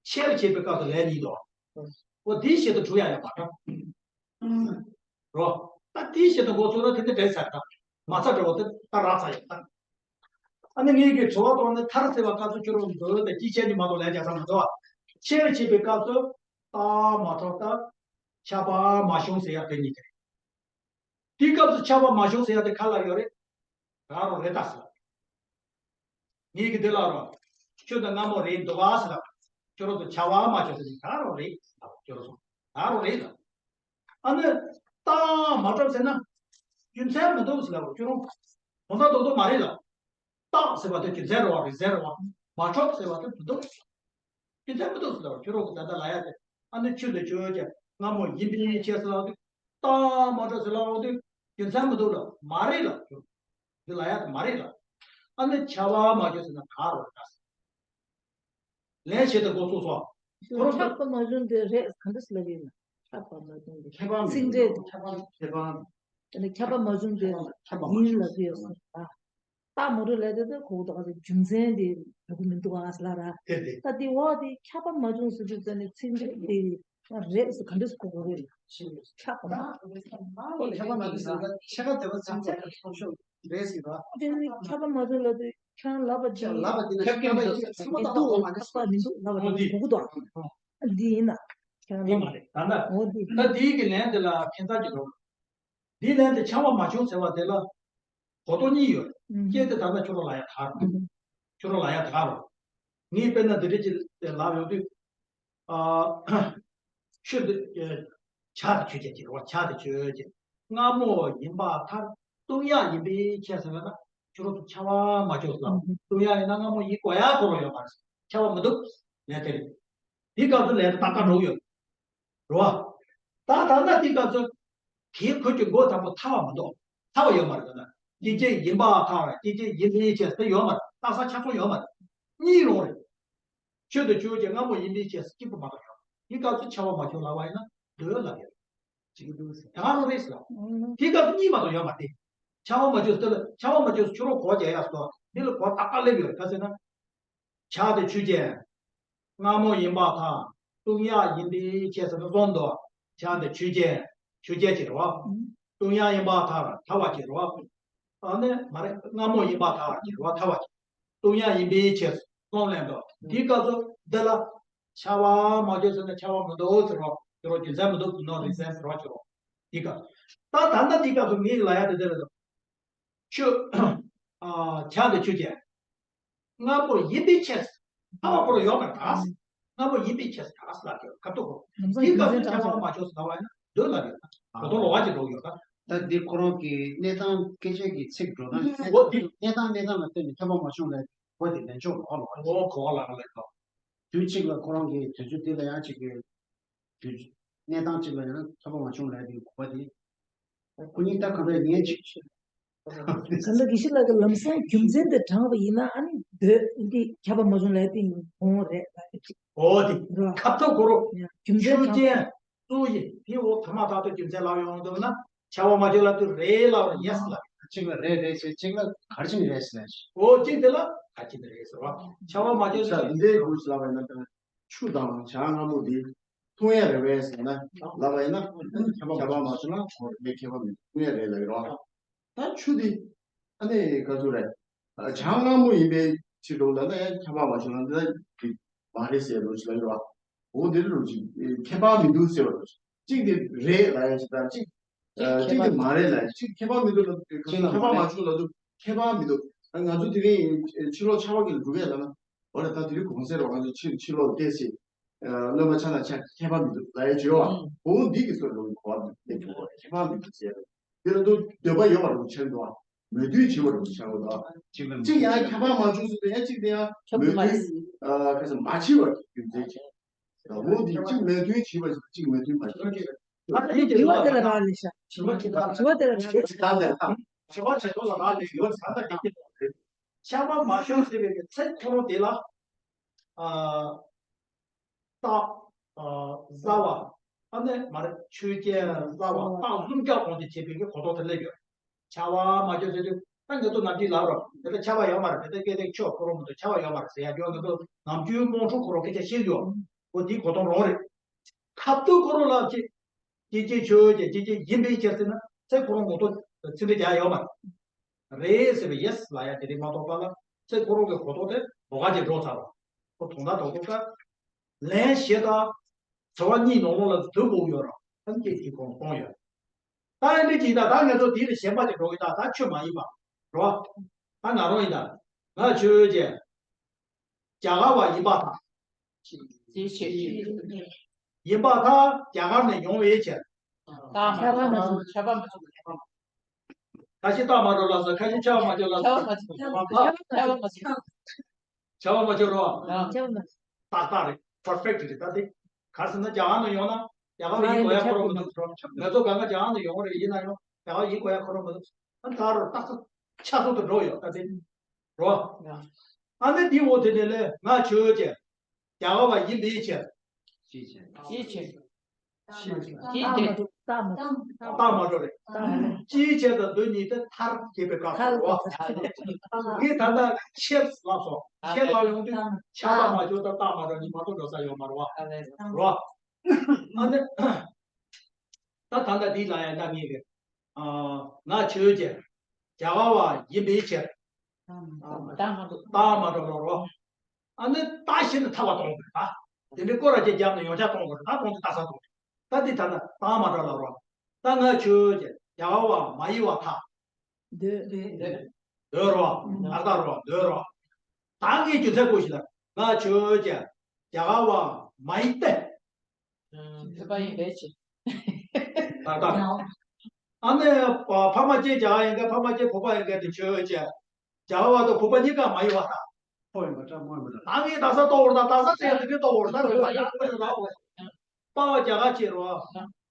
ཆེར་བྱེད་པའི་སྐབས་སུ་ལས་གཉིས་དོ། འོ་དེའི་ཞེ་དུ་གྲུབ་ཡ་ཡོད་མ་རེད། རོ། ད་དེའི་ཞེ་དུ་འགོ་ཚུགས་ན་དེ་འདྲ་འདྲ་ཟེར་ད། མ་ཚ་འདྲ་བོ་དེ་ད་རག་ཚ་ཡོད་ད། ཨ་ནི་ངེད་ཀྱི་དྲི་བ་དང་ནི་མཐར་ཟེར་བ་སྐབས་སུ་ཁྱོད་རང་འདོད་དེ་ཅི་བྱས་ནས་མ་གཏོགས་ལན་རྒྱག་ས་མི་འདུག་བ། ཆེར་བྱེད་པའི་སྐབས་སུ་རྟགས་མ་གྲུབ་ད། ཁྱབ་པ་མ་བྱུང་ཟེར་ཡ་དེ་གཉིས་དེ་རེད། དེའི་སྐབས་སུ་ཁྱབ་པ་མ་བྱུང་ཟེར་ཡ་དེ་ག་ལ་ཡོད་རེད། རང་རང་རེད་ད་ཟེར། ངེད་ཀྱི་འདི་ལ་རོ། ཁྱོད་ད་སྔ་མོ་རེད་འདུག་ག་ཟེར་ལ། ཁྱོད་རང་ཚོ་ཁྱབ་པ་མ་བྱུང་ཟེར་ནས་ད་རང་རེད་ཟེར་ལ། ཁྱོད་རང་ཚོ་ད་རང་རེད་ལ། ཨ་ནི། རྟགས་མ་གྲུབ་ཟེར་ན། རྒྱུ་མཚན་མི་འདུག་ཟེར་ལ་ཁྱོད་རང་། དོན་དག་རྡོག་རྡོག་མ་རེད་ལ། རྟགས་ཟེར་བ་དེ་རྒྱུ་མཚན་རེད་བ་རེད་ཟེར་རེད་བ། མ་གྲུབ་ཟེར་བ་དེ་མི་འདུག་རྒྱུ་མཚན་མི་འདུག་ཟེར་ལ་ཁྱོད་རང་གི་ད་ལྟ་ལ་ཡ་དེ། ཨ་ནི་ཆོས་དང་ཆོས་ཅན། སྔ་མོ་ཡིན་པའི་ཕྱིར་ཟེར་ལ་དེ། རྟགས་མ་གྲུབ་ཟེར་ལ་འོ་དེ། རྒྱུ་མཚན་མི་འདུག་ལ་མ་རེད་ལ་ཁྱོད། འདི་ལ་ཡ་དེ་མ་རེད་ལ། ཨ་ནི་ཁྱབ་པ་མ་བྱུང་ཟེར་ན་ག་རེད་ལ། ལན་བྱེད་དུ་འགོ་ཚུགས་སོ། ཁྱབ་པ་མ་བྱུང་དེ་རེད་ག་འདྲ་ཟེར་ལབ་ཡོད་ན། ཁྱབ་པ་མ་བྱུང་དེ། ཁྱད་པར་མི་ཚིག་འདུག་འགྲེལ་ཁྱད་པར་ཁྱད་པར། ཨ་ནི་ཁྱབ་པ་མ་བྱུང་དེ་ཁྱད་པར་ཡིན་ལབ་ཀྱི་ཡོད་སོང་ད། རྟགས་མ་གྲུབ་ལབ་དེ་ད་གོ་གི་འདུག་ག་རྒྱུ་མཚན་དེ་གོ་གི་མི་འདུག་ག་ཟེར་ལ་ར། དེ་དེ། ད་དེ་འོག་དེ་ཁྱབ་པ་མ་བྱུང་ཟེར་དུས་ཙ་ནས་ཚིག་འགྲེལ་དེ་རེད་ཟེར་ག་འདྲ་ཟེར་གོ་གི་རེད་ལ། ཁྱབ་པ་མ། ཁྱབ་པ་མ་བྱུང་ཟེར་ན་ཕྱེད་ཀ་དེ་བ་ཚིག་ཚོ་ཁྱབ་སོང་རེད་ཟེར་བ། དེ་ནི་ཁྱབ་པ་མ་བྱུང་ལབ་དུས་ཁྱོད་ལབ་པ་ཅིག་ཁྱབ་པ་མི་འདུག་ཁྱབ་པ་མི་འདུག་ལབ་པ་དེ་གོ་གི་འདུག་འདི་ཡིན་ན། ཁྱོད་ལ་མ་རེད་ད་ལྟ། འོ་འདི། ད་དེའི་གི་ལན་དེ་ལ་ཁྱད་མཚར་གྱི་འགྲོ། འདིའི་ལན་དེ་ཁྱབ་པ་མ་བྱུང་ཟེར་བ་དེ་ལ། གོ་རྟོགས་གཉིས་ཡོད། ཨུམ། སྐད་དེ་ད་ལྟ་ཁྱོད་རང་ལ་ཡ་ད་རུང་། ཨུམ། ཁྱོད་རང་ལ་ཡ་ད་རུང་། ངས་དཔེར་ན་འདི་འདྲ་ཅིག་ལབ་ཡོང་དུས། ཨ། ཆོས་འདི། ཆ་དེ་ཆོས་ཅན་གྱི་རེད་བ། ཆ་དེ་ཆོས་ཅན། སྔ་མོ་ཡིན་པར་ཐལ། ལྟུང་ཡག་ཡིན་པའི་ཕྱིར་ཟེར་བ་ན་ཁྱོད་རང་ཚོ་ཁྱབ་པ་མ་བྱུང་ཟེར་ལ། ཨུམ། ལྟུང་ཡག་ཡིན་ན་སྔ་མོ་ཡིན་དགོས་ཡག་ཁོ་རང་ཡོད་མ་རེད། ཁྱབ་པ་མི་འདུག་ལན་དེ་རེད། དེའི་སྐབས་སུ་ལན་དེ་ཏག་ཏག་འགྲོ་གི་ཡོད། རེད་བ། ད་ད་ལྟ་དེའི་སྐབས་སུ། དེའི་ཁོད་ཀྱི་མགོ་དང་པོ་ཐལ་བ་མི་འདུག་ཐལ་བ་ཡོད་མ་རེད་ད་ན། སྐྱེ་མཆེད་ཡིན་པར་ཐལ། སྐྱེ་མཆེད་ཡིན་པའི་ཕྱིར་དེ་ཡོད་མ་རེད། རྟགས་གསལ་ཆགས་སོང་ཡོད་མ་རེད། གཉིས་རང་རེད། ཆོས་དང་ཆོས་ཅན། སྔ་མོ་ཡིན་པའི་ཕྱིར་གཅིག་པུ་མ་གཏོགས་ཡོད། དེའི་སྐབས་སུ་ཁྱབ་པ་མ་བྱུང་ལབ་པ་ཡིན་ན་འདོད་ལབ་ཡོད། གཅིག་འདུག་ཟེར། ད་ག་རང་རེད་ཟེར། དེའི་སྐབས་སུ་གཉིས་མ་གཏོགས་ཡོད་མ་རེད། ཁྱབ་པ་མ་བྱུང་ཟེར་ལ་ཁྱབ་པ་མ་བྱུང་ཟེར་ཁྱོད་རང་གོ་རྒྱག་ཡག་སོ། དེ་ལ་གོ་ཏག་ཏག་སླེབས་ཡོད་རེད། ག་ཟེར་ན། ཆ་དེ་ཆོས་ཅན། སྔ་མོ་ཡིན་པར་ཐལ། ལྟུང་ཡག་ཡིན་པའི་ཕྱིར་ཟེར་ན་གསུངས་འདུག་ཆ་དེ་ཆོས་ཅན། ཆོས་ཅན་ཅིག་རེད་བ། ལྟུང་ཡག་ཡིན་པར་ཐལ། ཐལ་བ་ཅིག་རེད་བ། ཨ་ནི་མ་རེད། སྔ་མོ་ཡིན་པར་ཐལ་ཅིག་རེད་བ། ཐལ་བ་ཅིག་ལྟུང་ཡག་ཡིན་པའི་ཕྱིར་གསུངས་ལན་འདུག་དེའི་སྐབས་སུ་འདི་ལ། ཁྱབ་པ་མ་བྱུང་ཟེར་ན་ཁྱབ་པ་མི་འདུག་ཟེར་རོ། ཁྱོད་རང་རྒྱུ་མཚན་མི་འདུག་ཟེར་ནོ་རེད་ཟེར་རོ་ཁྱོད་རང་། དེའི་སྐབས། ད་ད་ལྟ་དེའི་སྐབས་སུ་ངས་ལབ་ཡག་དེ་འདི་རེད་འདུག་ཆོས། ཨ། ཆ་དེ་ཆོས་ཅན། སྔ་མོ་ཡིན་པའི་ཕྱིར། ཐལ་བ་ཁོ་རང་ཡོད་མ་རེད་ད། སྔ་མོ་ཡིན་པའི་ཕྱིར་ད་ལབ་ཀྱི་ཡོད། ཁ་ཐུག་གོ། ལམ་སང་དེའི་སྐབས་སུ་རྒྱུ་མཚན་ཁྱབ་པ་མ་བྱུང་ཟེར་ལབ་པ་ཡིན་ན་འདོད་ལབ་ཡོད་ད། གོ་རྟོགས་ལོགས་ཀ་ཅིག་འགྲོ་གི་ཡོད་ད། ད་འདི་ཁོ་རང་གི་གནས་སྟངས་སྐད་ཆ་གི་ཚིག་འགྲོ་ན་གནས་སྟངས་འོ་དེ། གནས་སྟངས་གནས་སྟངས་ལ་བརྟེན་ནས་ཁྱབ་པ་མ་བྱུང་ལབ་གོ་དེ་ལན་ཆོག་གོ་ལོགས་ཀ་ཅིག་འོ་གོ་ལོགས་ཀ་ལ་གོ། དུས་གཅིག་ལ་ཁོ་རང་གི་དུས་ཚོད་དེ་ལ་ཡང་གཅིག་གི་དུས་གནས་སྟངས་གཅིག་ལ་ཡང་ཁྱབ་པ་མ་བྱུང་ལབ་དེ་གོ་བ་དེ། ཁོ་གཉིས་ད་གང་འདྲ་ཡིན་གཅིག་གང་འདྲ་དགེ་བཤེས་ལགས་ཀྱིས་ལམ་སང་རྒྱུ་མཚན་དེ་དྲངས་པ་ཡིན་ན་ཨ་ནི་འདོད་འདི་ཁྱབ་པ་མ་བྱུང་ལབ་དེ་འོང་རེད་ལབ་ཀྱི་འདུག་འོ་དེ། རོ། ཁ་ཐུག་གོ་རོ། རྒྱུ་མཚན་ཆོས་དྲངས་ཅན། སུ་ཡིན་དེ་འོ་ཐ་མ་ཐག་ཏུ་རྒྱུ་མཚན་ལབ་ཡོང་འདུག་ན་ཁྱབ་པ་མ་བྱུང་ལབ་དུས་རེད་ལབ་རེད་ཡེ་སི་ལབ། གཅིག་ལ་རེད་རེད་ཟེར། གཅིག་ལ་ག་རེ་བྱས་ནས་རེད་ཟེར་ན། འོ་གཅིག་དེ་ལ་ག་རེ་བྱས་ནས་རེད་ཟེར་བ། ཁྱབ་པ་མ་བྱུང་ཟེར། འདི་འདྲའི་སྐོར་ཞིག་ལབ་པ་ཡིན་ན་ཆུ་དང་ཇ་སྔ་མོ་འདི། ལྟུང་ཡག་རེད་པས་ཟེར་ན། ལབ་པ་ཡིན་ན། ཁྱབ་པ་མ་བྱུང་ན་ཁོ་རེད། ཁྱབ་པ་མི་འདུག་ལྟུང་ཡག་རེད་ལབ་ཡོད་རེད། ད་ཆུ་འདི། ཨ་ནི་ག་ཚོད་རེད། ཇ་སྔ་མོ་ཡིན་པའི་ཕྱིར་རོ་ལབ་ན་ཡང་ཁྱབ་པ་མ་བྱུང་ན་འདི་ལ་མ་རེད་ཟེར་རོ་ཞིག་ལབ་ཡོད་རེད། འོ་འདིར་རོ་ཅིག་ཁྱད་པར་མི་འདུག་ཟེར་བ་རོ་ཅིག་གཅིག་འདི་རེད་ལབ་ཡག་ཞིག་དང་གཅིག་གཅིག་འདི་མ་རེད་ལབ་ཡག་གཅིག་ཁྱད་པར་མི་འདུག་ལབ་དུས་ཁྱབ་པ་མ་བྱུང་ལབ་དུས་ཁྱད་པར་མི་འདུག་ང་ཚོ་དེ་རིང་ཕྱི་ལོགས་ཆར་པ་གི་ལ་འགྲོ་གི་ཡོད་ལབ་ན། འོ་རེད། ད་དེ་རིང་གུང་སེང་རེད་བ། ང་ཚོ་ཕྱི་ཕྱི་ལོགས་བལྟས་ཟིན། ཨ། སློབ་མ་ཆ་ན་ཆ་ཁྱད་པར་མི་འདུག་ལབ་ཡག་བྱོས་བ། ཨང་། འོ་འདི་གི་སོ་རུ་གོ་བ་འདུག་ལས་འགྲོ་བ་ཁྱད་པར་མི་འདུག་ཟེར། དེ་ལ་འདུག་འདོད་པ་ཡོད་པ་རུ་ཆགས་འདུག་བ། མོས་མཐུན་བྱེད་པ་རུ་ཆགས་འདུག་བ། གཅིག་ལ་གཅིག་ཡང་ཁྱད་པར་མ་བྱུང་ཟེར་དུས་ཡང་གཅིག་དེ་ཡང་ཁྱབ་མོས་མ་མཐུན། ཨ། ག་ས་མ་བྱེད་པ་རྒྱུ་མཚན་གྱིས། འོ་འདི་གཅིག་མོས་མཐུན་བྱེད་པ་གཅིག་མོས་མཐུན་མ་བྱེད་པ། དྲི་བ་དེ་ལ་རག་ལས་ཤག་དྲི་བ་དེ་ལ་རག་ལས་ཤག་དྲི་བ་དེ་ལ་རག་ལས་ཤག་དྲི་བ་དྲི་བ་དེ་ལ་རག་ལས་ཡོད་ས་ད་གཅིག་རེད། ཁྱབ་པ་མ་བྱུང་ཟེར་བའི་ཚིག་ཁོ་རང་དེ་ལ། ཨ། རྟགས། ཨ། བཟའ་བ། ཨ་ནི་མ་རེད། ཆོས་ཅན། བཟའ་བ། རྟགས་གསུམ་ཀ་གོང་དུ་བྱས་པའི་གི་གོ་རྟོགས་དེ་སླེབས་ཡོད། ཁྱབ་པ་མ་བྱུང་ཟེར་དུས་ད་ང་ཚོ་ནམ་རྒྱུན་ལབ་རོ། དེ་ལ་ཁྱབ་པ་ཡོད་མ་རེད། དེ་ལ་སྐད་དེ་ཆོས་ཁོ་རང་མི་འདུག་ཁྱབ་པ་ཡོད་མ་རེད་ཟེར་ཡ་ཁྱོད་ང་ཚོ་ནམ་རྒྱུན་དམངས་ཁྲོད་ཁོ་རང་སྐད་ཆ་བཤད་ཡོད། ཁོ་དེའི་གོ་དོན་རང་རེད། ཁ་ཐུག་ཁོ་རང་ལ་ཅི་ཅི་ཅི་ཆོས་ཅན་ཅི་ཅི་ཡིན་པའི་ཕྱིར་ཟེར་ན་ཚེ་ཁོ་རང་ངོ་ཐོག་ཚིག་འདི་རྒྱག་ཡོད་མ་རེད། རེད་ཟེར་བའི་ཡེ་སི་ལ་ཡ་དེ་རིགས་མ་གཏོགས་པ་ལ་ཚེ་ཁོ་རང་གི་གོ་དོན་དེ་ལོགས་ཀ་ཅིག་འགྲོ་ཚར་བ། ཁོ་དོན་དག་དོན་ཁོ་ཀ་ལན་བཞི་དང་། ཚོར་བ་གཉིས་ནང་ལོགས་ལ་བསྡུ་དགོས་ཡོད་ར། ཨ་ནི་དེ་ཁོང་གཏོང་ཡོད། ད་ཨ་ནི་ཅིག་ད་ད་ང་ཚོ་དེ་ལ་ཞེན་པ་ཅིག་འགྲོ་གི་ད་ད་ཆོས་མ་ཡིན་པ་རོ། ད་ང་རང་ཡིན་ད། ང་ཆོས་ཅན། རྒྱ་གར་བ་ཡིན་པ་དང་། ཅིའི་ཕྱིར། ཡིན་པར་ཐལ། རྒྱ་གར་ནས་ཡོང་བའི་ཕྱིར། རྟགས་མ་གྲུབ། ཁྱབ་པ་མ་གྲུབ། ཁ་ཤས་རྟགས་མ་གྲུབ་ལབ་སོང་། ཁ་ཤས་ཁྱབ་པ་མ་གྲུབ་ལབ་སོང་། ཁྱབ་པ་མ་གྲུབ། ཁྱབ་པ་མ་གྲུབ། ཁྱབ་པ་མ་གྲུབ་རོ། ཁྱབ་པ་མ་གྲུབ། ཏག་ཏག་རེད། པར་ཕེག་ཊི་རེད། ད་དེ་ག་རེ་ཟེར་ན་རྒྱ་གར་ནས་ཡོང་ན་རྒྱ་གར་ཡིན་དགོས་ཡ་ཁོ་རང་མི་འདུག་རོ། ང་ཚོ་གང་ག་རྒྱ་གར་ནས་ཡོང་རེད། ཡིན་ན་ཡང་རྒྱ་གར་ཡིན་དགོས་ཡ་ཁོ་རང་མི་འདུག་ཨ་ནི་ད་རོ་ཏག་ཏག་ཆ་ཚང་དུ་འགྲོ་ཡོད་ད་དེ་རོ། ཨ་ནི་དེའི་འོག་དེ་ནས་ལས་ང་ཆོས་ཅན། རྒྱ་གར་བ་ཡིན་པའི་ཕྱིར། ཅིའི་ཕྱིར། ཅིའི་ཕྱིར། ཅིའི་ཕྱིར། རྟགས་མ་གྲུབ། རྟགས་མ་གྲུབ་རེད། ཅིའི་ཕྱིར་དང་དོན་གཉིས་དེ་མཐར་ཁྱབ་པའི་སྐབས་སུ་རེད་བ། ངས་ད་ལྟ་ཕྱིར་ལབ་སོང་། ཕྱིར་ལབ་ཡོང་དུས་ཁྱབ་པ་མ་གྲུབ་དང་རྟགས་མ་གྲུབ་གཉིས་མ་གཏོགས་འགྲོ་ས་ཡོད་མ་རེད་བ། རེད་བ། ཨ་ནི། ད་ད་ལྟ་འདི་ལ་ཡང་ད་ངས་ཀྱི། ང་ཆོས་ཅན། རྒྱ་གར་བ་ཡིན་པའི་ཕྱིར། རྟགས་མ་གྲུབ། རྟགས་མ་གྲུབ་ལབ་རོ། ཨ་ནི་རྟགས་ཞེ་ནས་ཐར་བ་གཏོང་དགོས་ད། དེ་འདྲའི་སྐོར་ར་ཅིག་རྒྱབ་ནས་ཡོངས་ཁྱབ་གཏོང་དགོས་རེད། ད་གཏོང་དུས་རྟགས་གསལ་གཏོང་དགོས། ད་འདི་ད་ལྟ་རྟགས་མ་གྲུབ་ལབ་རོ། ད་ང་ཆོས་ཅན། རྒྱ་གར་བ་མ་ཡིན་པར་ཐལ། འདོད། འདོད་རོ། ཨ་རྟག་རོ། འདོད་རོ། ད་ངས་རྒྱུ་མཚན་བཀོད་ཞིག་ལ། ང་ཆོས་ཅན། རྒྱ་གར་བ་མ་ཡིན་ཏེ། བོད་པ་ཡིན་པའི་ཕྱིར། ད་ལྟ། ཨ་ནི་ཕ་མ་གཅིག་རྒྱ་གར་ཡིན་མཁན། ཕ་མ་གཅིག་བོད་པ་ཡིན་མཁན་དེ་ཆོས་ཅན། རྒྱ་གར་བ་དང་བོད་པ་གཉིས་ཀ་མ་ཡིན་པར་ཐལ། ཕོ་ཡིན་པ་འདྲ་མོ་ཡིན་པ་འདྲ། ད་ངས་རྟགས་གསལ་གཏོང་བར་ད་རྟགས་གསལ་བྱས་དེ་འདྲ་གཏོང་བར་ད་བོད་པ་ཡག་པོ་ཡོད་ར་བོ། པ་ཕ་རྒྱ་གར་བྱེད་རོ།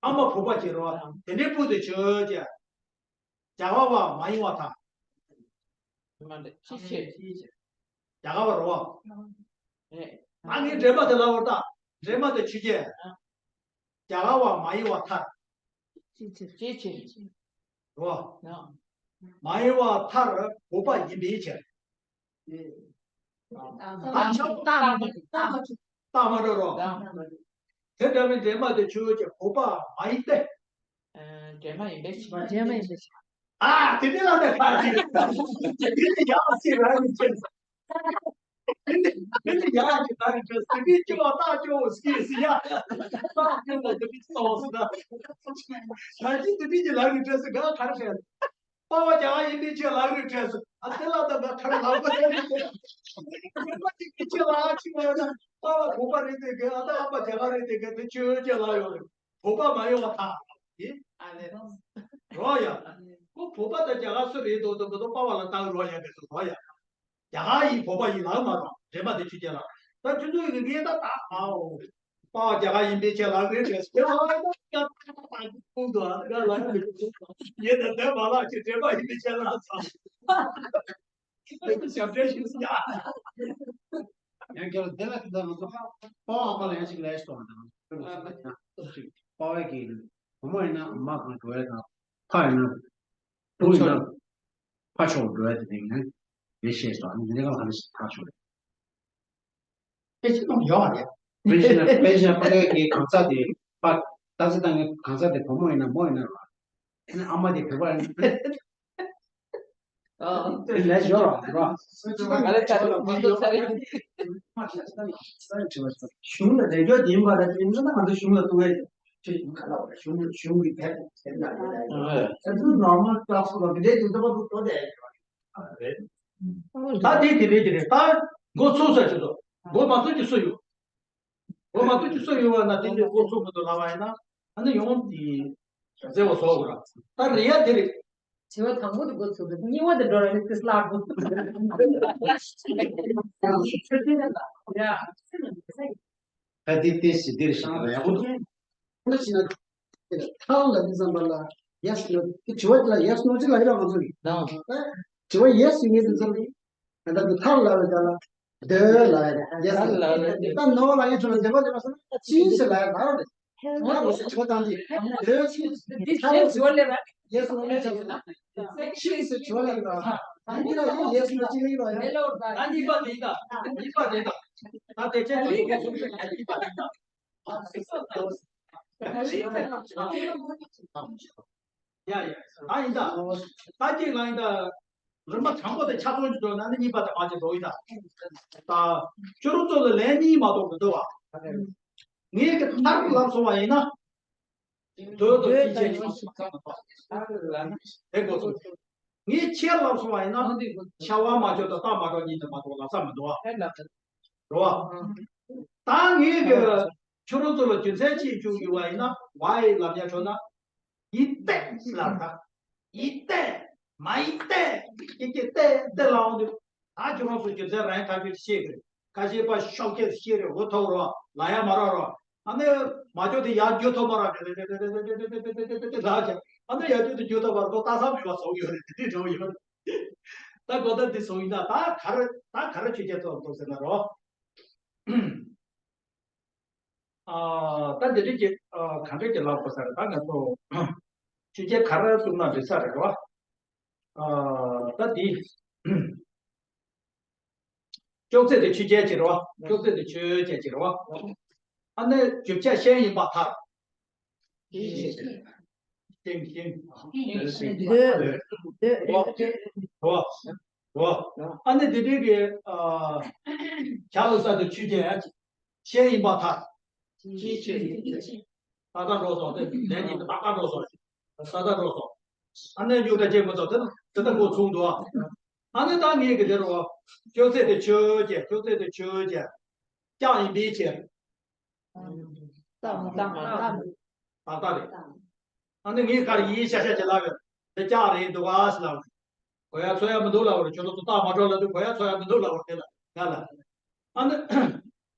ཨ་མ་བོད་པ་བྱེད་རོ། དེ་འདྲའི་སྤུན་དེ་ཆོས་ཅན། རྒྱ་གར་བ་མ་ཡིན་པར་ཐལ། མ་རེད། ཅིའི་ཕྱིར། རྒྱ་གར་བ་རོ། རེད། ད་ངས་འདྲེས་མ་དེ་ལབ་པར་ད། འདྲེས་མ་དེ་ཆོས་ཅན། རྒྱ་གར་བ་མ་ཡིན་པར་ཐལ། ཅིའི་ཕྱིར། རོ། མ་ཡིན་པར་ཐལ། བོད་པ་ཡིན་པའི་ཕྱིར། རྟགས་མ་གྲུབ། རྟགས་མ་གྲུབ་རོ། དེ་འདྲ་བའི་འདྲེས་མ་དེ་ཆོས་ཅན། བོད་པ་མ་ཡིན་ཏེ། འདྲེས་མ་ཡིན་པའི་ཕྱིར། འདྲེས་མ་ཡིན་པའི་ཕྱིར། ཨ། དེ་འདྲ་ལ་ནས་ཁ་ཅིག་དེ་འདྲ་ཡག་ཅིག་རང་གི་ཅན། དེ་འདྲ་དེ་འདྲ་ཡག་ཅིག་རང་གི་ཅན། དེ་འདྲའི་སྐྱོ་བ་རྟགས་སྐྱོ་བོ་སྐྱེས་སི་ཡ། རྟགས་སྐྱོ་བོ་དེ་འདྲ་སོང་སི་ན། ད་ཅི་དེ་འདྲའི་ཅིག་རང་གི་ཅན་ཟེར་ག་ག་རེ་བྱས། པ་ཕ་རྒྱ་གར་ཡིན་པའི་ཕྱིར་ལབ་རེད་དྲན་སོང་། ཨ་དེ་ལ་ད་ང་ཁ་རེ་ལབ་དགོས་ཟེར་རེད། བོད་པ་གཅིག་གི་ཕྱིར་ལ་ཨ་ཕྱི་མ་ཡོད་ན་པ་ཕ་བོད་པ་རེད་དེ་གས། ཨ་ད་ཨ་ཕ་རྒྱ་གར་རེད་དེ་གས། དེ་ཆོས་ཅན་ལབ་ཡོད་རེད། བོད་པ་མ་ཡོང་བ་ཐག་ཡིན། ཨ་ལེ། རོ་ཡ། ཁོ་བོད་པ་དང་རྒྱ་གར་སུ་རེད་འདུག་འདུག་མི་འདུག་པ་ཕ་ལ་ལྟ་གི་རོ་ཡ་གས་སུ་རོ་ཡ། རྒྱ་གར་ཡིན་བོད་པ་ཡིན་ལབ་མ་རོགས། འདྲེས་མ་དེ་ཆོས་ཅན་ལ། ད་ཁྱོད་ཚོ་ཡི་གེ་ད་ད་ཨའོ། པ་ཕ་རྒྱ་གར་ཡིན་པའི་ཕྱིར་ལབ་རེད་དྲན་སོང་། དེ་ལ་ད་ད་ད་ཁུང་དུ་ཨ་ད་ལབ་རེད། ཡིན་ད་དེ་མ་ལབ་ཅིག་འདྲེས་མ་ཡིན་པའི་ཕྱིར་ལབ་ཚར། དེ་ཞབས་འདྲེན་ཞུ་ཡ། ཡང་བསྐྱར་དེ་ལ་དེ་ལྟར་ང་ཚོ་པ་ཕ་ཨ་མ་ལ་ཡང་ཞིག་ལས་སྟོང་དང་། པ་ཕའི་གི་བུ་མོ་ཡིན་ན་མ་གང་འགྲོ་ཡ་དང་། ཕ་ཡིན་ན། བུ་ཡིན་ན། ཕ་ཕྱོགས་འགྲོ་ཡ་དེ་ནས་ཡེ་ཤེས་སོགས་ཨ་ནི་འདི་ག་ལ་ཧ་ལས་ཤིག་ཐག་ཆོད་རེད། དཔེ་ཆ་ཡོད་རེད། དཔེ་ཆ་ན་དཔེ་ཆ་ན་ཕ་གི་གང་ཟག་དེ་ཕ་ད་ཚེ་ད་ངས་གང་ཟག་དེ་བུ་མོ་ཡིན་ན་མོ་ཡིན་ན་ར། ཨ་ནི་ཨ་མ་དེ་བོད་པ་ཡིན་ན། ཨ་དེ་ལས་ཡོད་ར་ར། ང་ལ་ཚ་རེད་མི་འདུག་ཚ་རེད། གཞུང་ལ་རེ་འགྱོད་ཡིན་པ་རེད། དེ་ཡིན་ན་ང་ཚོ་གཞུང་ལ་གཏོང་ཡ་ཡོད། ཁྱོད་གཞུང་ག་ལ་བ་གཞུང་གཞུང་གི་ཕེབས་ཟེར་ན་རེད། ཨ་ཚོ་ནོར་མལ་ཀློག་སོ་ལ་འདི་འདྲའི་དུས་ཚོད་པ་ཚོ་ཏོ་དེ་ཡོད་རེད། ད་དེ་དེ་རེད་དེ་རེད། ད་འགོ་ཚུགས་ས་ཆུ་ཚོད་འགོ་མ་ཚུགས་ཀྱི་སུ་ཡོད། འགོ་མ་ཚུགས་ཀྱི་སུ་ཡོད་བ་ན་དེ་འདྲའི་འགོ་ཚུགས་མི་འདུག་ལབ་པ་ཡིན་ན་ཨ་ནི་ཡོང་དེ་མཛེས་པོ་བཟོ་དགོས་ར། ད་རེད་ཡ་དེ་རེད། བྱེད་པ་དང་པོ་དེ་འགོ་ཚུགས་འདུག་གཉིས་པ་དེ་འགྲོ་ར་ནི་ཏིས་ལག་འགོ། ཡ། ད་དེ་ཏིས་ཞིག་འདིར་ཞིག་ལ་ཡག་པོ་འདུག་ཐལ་ལ་འདི་ཙམ་པ་ལ་ཡེ་སི་ནོ། དྲི་བ་དེ་ལ་ཡེ་སི་ནོ་ཅི་ལ་ཡོད་ང་ཚོ་ཡིན། དྲི་བ་ཡེ་སི་ཡིན་ངེས་འདི་ཙམ་རེད། ད་ལྟ་འདི་ཐལ་ལ་ཡོད་ད་ལ་འདོད་ལ་ཡོད་ཡེ་སི་ནོ། ད་ནོ་ལ་ཡོད་ཚོ་ལ་འདོད་པ་འདོད་པ་སོང་ན་ཅི་ཞིག་ལ་ཡོད་ད་རེད། ང་ཚོ་དྲི་བ་བཏང་དུས་འདོད་ཅི་ཞིག་འདི་ཐལ་དྲི་བ་ལས་ར་ཡེ་སི་ནོ་ལས་ཆགས་སོང་ན་ཅི་ཞིག་དྲི་བ་ལ་ཡོད་ད་འདི་ལ་ཡོད་ཡེ་སི་ནོ་ཅི་ལ་ཡོད་ད། ད་འདི་པ་འདི་ད་འདི་པ་འདི་ད། ད་དེ་ཅན་ཡ་ཡ། ད་ཡིན་ད། ད་ཅིག་ལ་ཡིན་ད། ད་ཅིག་ལ་ཡིན་ད། རིམ་པ་དང་པོ་དེ་ཆ་ཚང་ཅིག་འགྲོ་ན་ནི་གཉིས་པ་དང་མ་ཅིག་འགྲོ་ཡིན་ད། ད་ཁྱོད་རང་ཚོ་ལ་ལན་གཉིས་མ་གཏོགས་མི་འདུག་བ། ངས་ཀྱི་མཐར་ལབ་སོང་བ་ཡིན་ན། དོན་དང་ཕྱིན་ཆད་ཀྱི་དེ་དགོས་སོ། ངས་ཆེར་ལབ་སོང་བ་ཡིན་ན། ཆ་བ་མ་ཆོད་དང་རྟགས་མ་གྲགས་གཉིས་དེ་མ་གཏོགས་ལབ་ས་མི་འདུག་བ། རེད་བ། ད་ངས་ཀྱི་ཁྱོད་རང་ཚོ་ལ་རྒྱུ་མཚན་ཅིག་བཅུག་ཡོད་བ་ཡིན་ན། ཝའི་ལབ་ཉན་ཆོག་ན། ཡིན་ཏེ་ལབ་ད། ཡིན་ཏེ། མ་ཡིན་ཏེ། ཀྱེ་ཀྱེ་ཏེ་ཏེ་ལབ་འོང་དུས། ད་ཁྱོད་རང་ཚོ་རྒྱུ་མཚན་རང་ཐག་ཆོད་ཤེས་དགོས། ཁ་ཤས་པ་ཤོག་ཁྱེར་ཤེས་རེད། འོ་ཐོག་རོ། ལ་ཡ་མ་ར་རོ། ཨ་ནི་མ་ཅོ་དེ་ཡར་རྒྱུ་ཐོག་མ་ར་ལ་ཅ། ཨ་ནི་ཡར་རྒྱུ་དེ་རྒྱུ་ཐོག་མ་ར་ཐོག་ལྟ་ས་མེད་པ་བཟོ་ཡོད་རེད། དེ་འདྲ་བཟོ་ཡོད་རེད། ད་གོ་ད་འདི་བཟོ་ཡིན་ན་ད་ག་རེ་ད་ག་རེ་ཆོས་རྒྱལ་ཐོག་ཐོག་ཟེར་ན་རོ། ཨ། ད་འདི་རིགས་ཀྱི་ཨ། གང་འདྲ་ཀྱི་ལབ་དགོས་ས་རེད། ད་ང་ཚོ་ཆོས་རྒྱལ་ག་རེ་གསུངས་ན་འགྲིག་ས་རེད་རོ། ཨ། ད་འདི་ཅོག་ཙེ་དེ་ཆོས་རྒྱལ་གྱི་རེད་བ། ཅོག་ཙེ་དེ་ཆོས་རྒྱལ་གྱི་རེད་བ། ཨ་ནི་བརྗོད་བྱ་ཤེས་ཡིན་པར་ཐལ། ཤེས་ཤེས། འདོད། འདོད། འདོད། ཨ་ནི་དེ་འདྲའི་གི་ཨ། བྱ་ལ་ས་དེ་ཆོས་རྒྱལ་ཡ། ཤེས་ཡིན་པར་ཐལ། ད་ལྟ་འགྲོ་སོང་། དེ་ལན་གཉིས་ད་ལྟ་འགྲོ་སོང་། ད་ལྟ་འགྲོ་སོང་། ཨ་ནི་རྙོག་དྲ་ཅན་པོ་ཚོ་དེ་དེ་ལྟ་ཁོ་ཚུགས་འདུག་ཨ་ནི་ད་ངས་གི་དེ་རུ་ཅོག་ཙེ་དེ་ཆོས་རྒྱལ། ཅོག་ཙེ་དེ་ཆོས་རྒྱལ། ཀྱག་ཡིན་པའི་ཕྱིར། ད་ད་ད་ད་ད་རེད། ཨ་ནི་ངས་ག་རེ་ཡིན་ཤ་ཤ་ཅིག་ལབ་ཡོད། དེ་ཀྱག་རེད་འདུག་ཨ་ཟེར་ལབ་རེད། གོ་ཡ་ཚོར་ཡ་མི་འདུག་ལབ་རེད། ཁྱོད་ཚོ་ད་མ་འགྲོ་ལབ་དུས་གོ་ཡ་ཚོར་ཡ་མི་འདུག་ལབ་རེད། དེ་ལ་ང་ལ། ཨ་ནི་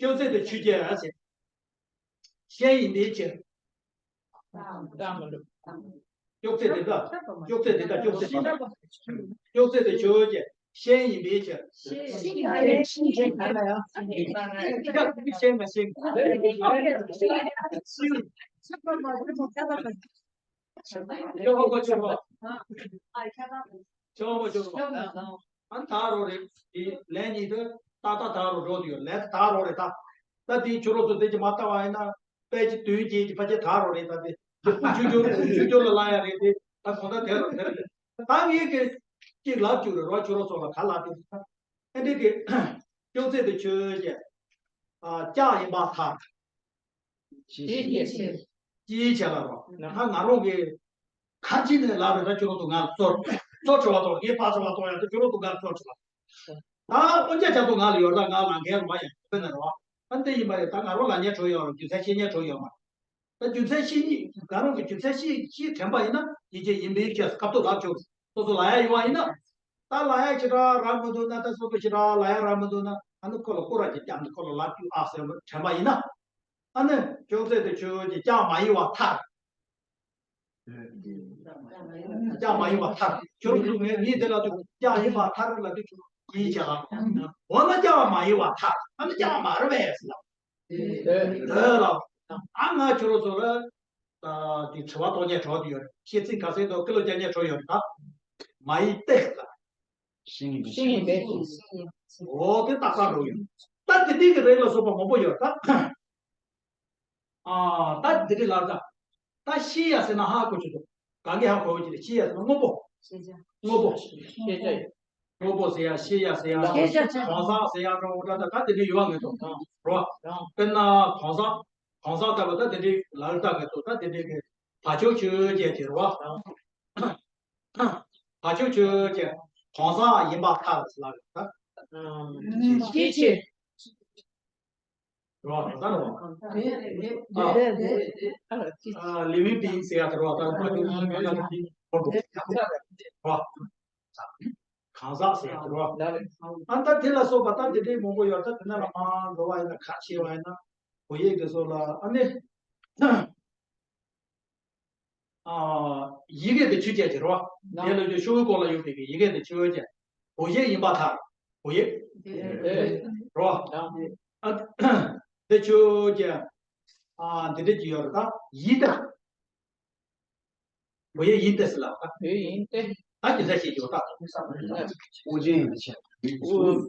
ཅོག་ཙེ་དེ་ཆོས་རྒྱལ་ཟེར། ཤེས་ཡིན་པའི་ཕྱིར། ཅོག་ཙེ་དེ་དག་ཅོག་ཙེ་དེ་དག་ཅོག་ཙེ་དེ་དག་ཅོག་ཙེ་དེ་ཆོས་རྒྱལ། ཤེས་ཡིན་པའི་ཕྱིར། ཤེས་ཡིན་པའི་ཕྱིར། ཤེས་མ་ཤེས། ཡོ་ཧོ་གོ་ཆོ་རོ། ཆོ་གོ་ཆོ་རོ། ཨ་ད་རོ་རེད། དེ་ལན་གཉིས་དེ་ཏག་ཏག་ད་རོ་འགྲོ་དུ་ཡོད། ལན་ད་རོ་རེད་ད། ད་དེ་ཆོ་རོ་ཚོ་དེ་ཅི་མ་ལྟ་བ་ཡིན་ན། དཔེ་ཅི་དོན་གྱི་ཅི་ཕ་ཅི་ད་རོ་རེད། ད་དེ་ཆུ་ཆུ་ཆུ་ཆུ་ལ་ལ་ཡ་རེད། དེ་ད་གོང་ད་དེ་རོ་དེ་རེད། ད་ངས་གི་ཅིག་ལབ་བཅུག་རེད་རོ། ཆོ་རོ་ཚོ་ལ་ག་ལབ་བཅུག་རེད། ཨ་འདི་གི་ཅོག་ཙེ་དེ་ཆོས་རྒྱལ། ཨ་ཀྱག་ཡིན་པར་ཐལ། ཅིའི་ཕྱིར། ཅིའི་ཕྱིར་ལ་རོ། ད་ང་རང་གི་ཁ་ཅིག་ནས་ལབ་རེད། ད་ཁྱོད་རང་ཚོ་ང་ལ་ཚོར་ཚོར་ཆེ་བ་གཏོང་། ངས་ཕར་ཚོར་བ་གཏོང་ཡ། ད་ཁྱོད་རང་ཚོ་ང་ལ་ཚོར་ཆེ་བ། ད་དབུ་མ་རྒྱ་མཚོ་ང་ལ་ཡོད། ད་ང་ལ་འགན་མ་ཡིན་དཔེར་ན་རོ། ད་འདི་ཡིན་པ་རེད། ད་ང་རང་ལ་ཉེ་འཕྲོ་ཡོད་རེད། རྒྱུ་མཚན་ཤེས་ཉེ་འཕྲོ་ཡོད་མ་རེད། ད་རྒྱུ་མཚན་ཤེས་ཉེ་ང་རང་གི་རྒྱུ་མཚན་ཤེས་ཤེས་དྲན་པ་ཡིན་ན་ཡིད་ཆེས་ཡིན་པའི་ཕྱིར་སྐབས་ཐོག་ལབ་ཆོག་སོ་སོ་ལ་ཡ་ཡོད་པ་ཡིན་ན། ད་ལ་ཡ་ཞེ་དྲག་རག་མི་འདུག་ན། ད་སོ་སོ་ཞེ་དྲག་ལ་ཡ་རག་མི་འདུག་ན། ཨ་ནི་ཁོ་ལ་སྐོར་ར་ཅིག་བརྒྱབ་ནས་ཁོ་ལ་ལབ་རྒྱུ་ཨ་ཟེར་དྲན་པ་ཡིན་ན། ཨ་ནི་ཅོག་ཙེ་དེ་ཆོས་རྒྱལ་ཀྱག་མ་ཡིན་པར་ཐལ། ཀྱག་མ་ཡིན་པར་ཐལ། ཁྱོད་རང་ཚོ་ངས་ངས་དེ་ལ་དུས་ཀྱག་ཡིན་པར་ཐལ་ལ་དུས་ཡིན་བྱ་ལ། འོ་ན་ཀྱག་མ་ཡིན་པར་ཐལ། ཨ་ནི་ཀྱག་མ་རེད་པས་ཟེར་ལ། འདོད་ལ། ཨ་ང་ཁྱོད་རང་ཚོ་ལ་དེ་དྲི་བ་གཏོང་ཉན་གྲོགས་དེ་ཡོད་རེད། བཤད་ཚིག་ག་ཚད་དང་ཀི་ལོ་རྒྱག་ཉན་གྲོགས་ཡོད་རེད། ད་མ་ཡིན་ཏེ་ལ། ཤེས་ཡིན་པས། འོ་དེ་ཏག་ཏག་འགྲོ་ཡོད། ད་དེ་འདྲའི་གི་རིགས་ལ་སོགས་པ་མང་པོ་ཡོད་ད། ཨ་ད་འདི་རིགས་ལ་ད། ད་ཤེས་ཡ་ཟེར་ན་ཧ་གོ་ཆོག་འདུག་གང་གི་ཧ་གོ་བ་ཅི་རེད། ཤེས་ཡ་ཟེར་ན་དངོས་པོ། དངོས་པོ། དངོས་པོ་ཟེར་ཡ། ཤེས་ཡ་ཟེར་ཡ། ཤེས་བྱ་ཟེར་ཡ། གང་ཟག་ཟེར་ཡ་འགྲོ་འོ་ད་ད་དེ་འདྲའི་ཡོད་ངེས་འདུག་རོ། དཔེར་ན་གང་ཟག་གང་ཟག་ལྟ་བུ་ད་དེ་འདྲའི་ལ་ལྟ་ངེས་འདུག་ད་དེ་འདྲའི་གི་བ་ཕྱོགས་ཆོས་ཅན་གྱི་རོ། བ་ཕྱོགས་ཆོས་ཅན། གང་ཟག་ཡིན་པར་ཐལ་ཟེར་ལབ་ཡོད་ད། ཤེས་བྱེད། རོ། ད་རོ། རེད་རེད་རེད། ཨ་རེད་རེད། ཨ་ལི་ཝིང་པིང་ཟེར་ཡ་དེ་རོ། ད་རོ། གང་ཟག་ཟེར་ཡ་དེ་རོ། ཨ་ད་དེ་ལ་སོགས་པ་ད་དེ་འདྲའི་མང་པོ་ཡོད། ད་དེ་ན་ལ་མ་འགྲོ་བ་ཡིན་ན། ཁ་ཕྱེ་བ་ཡིན་ན། བོད་ཡིག་དེ་ཚོ་ལ་ཨ་ནི། ཨ་ཡི་གེ་དེ་ཆོས་ཅན་གྱི་རོ། དེ་ལ་ཡོད་ཤོག་བུའི་སྐོར་ལ་ཡོད་པའི་གི་ཡི་གེ་དེ་ཆོས་ཅན། བོད་ཡིག་ཡིན་པར་ཐལ། བོད་ཡིག་རོ། ཨ་དེ་ཆོས་ཅན། ཨ་འདི་འདྲ་ཅིག་ཡོད་རེད་ད། ཡིན་ད། བོད་ཡིག་ཡིན་ཏེ་ཟེར་ལབ་ད། བོད་ཡིན་ཏེ། ད་ཅི་འདྲ་ཞིག་ཡོད་ད། དབུ་ཅན་ཡིན་ཕྱིར། དབུ།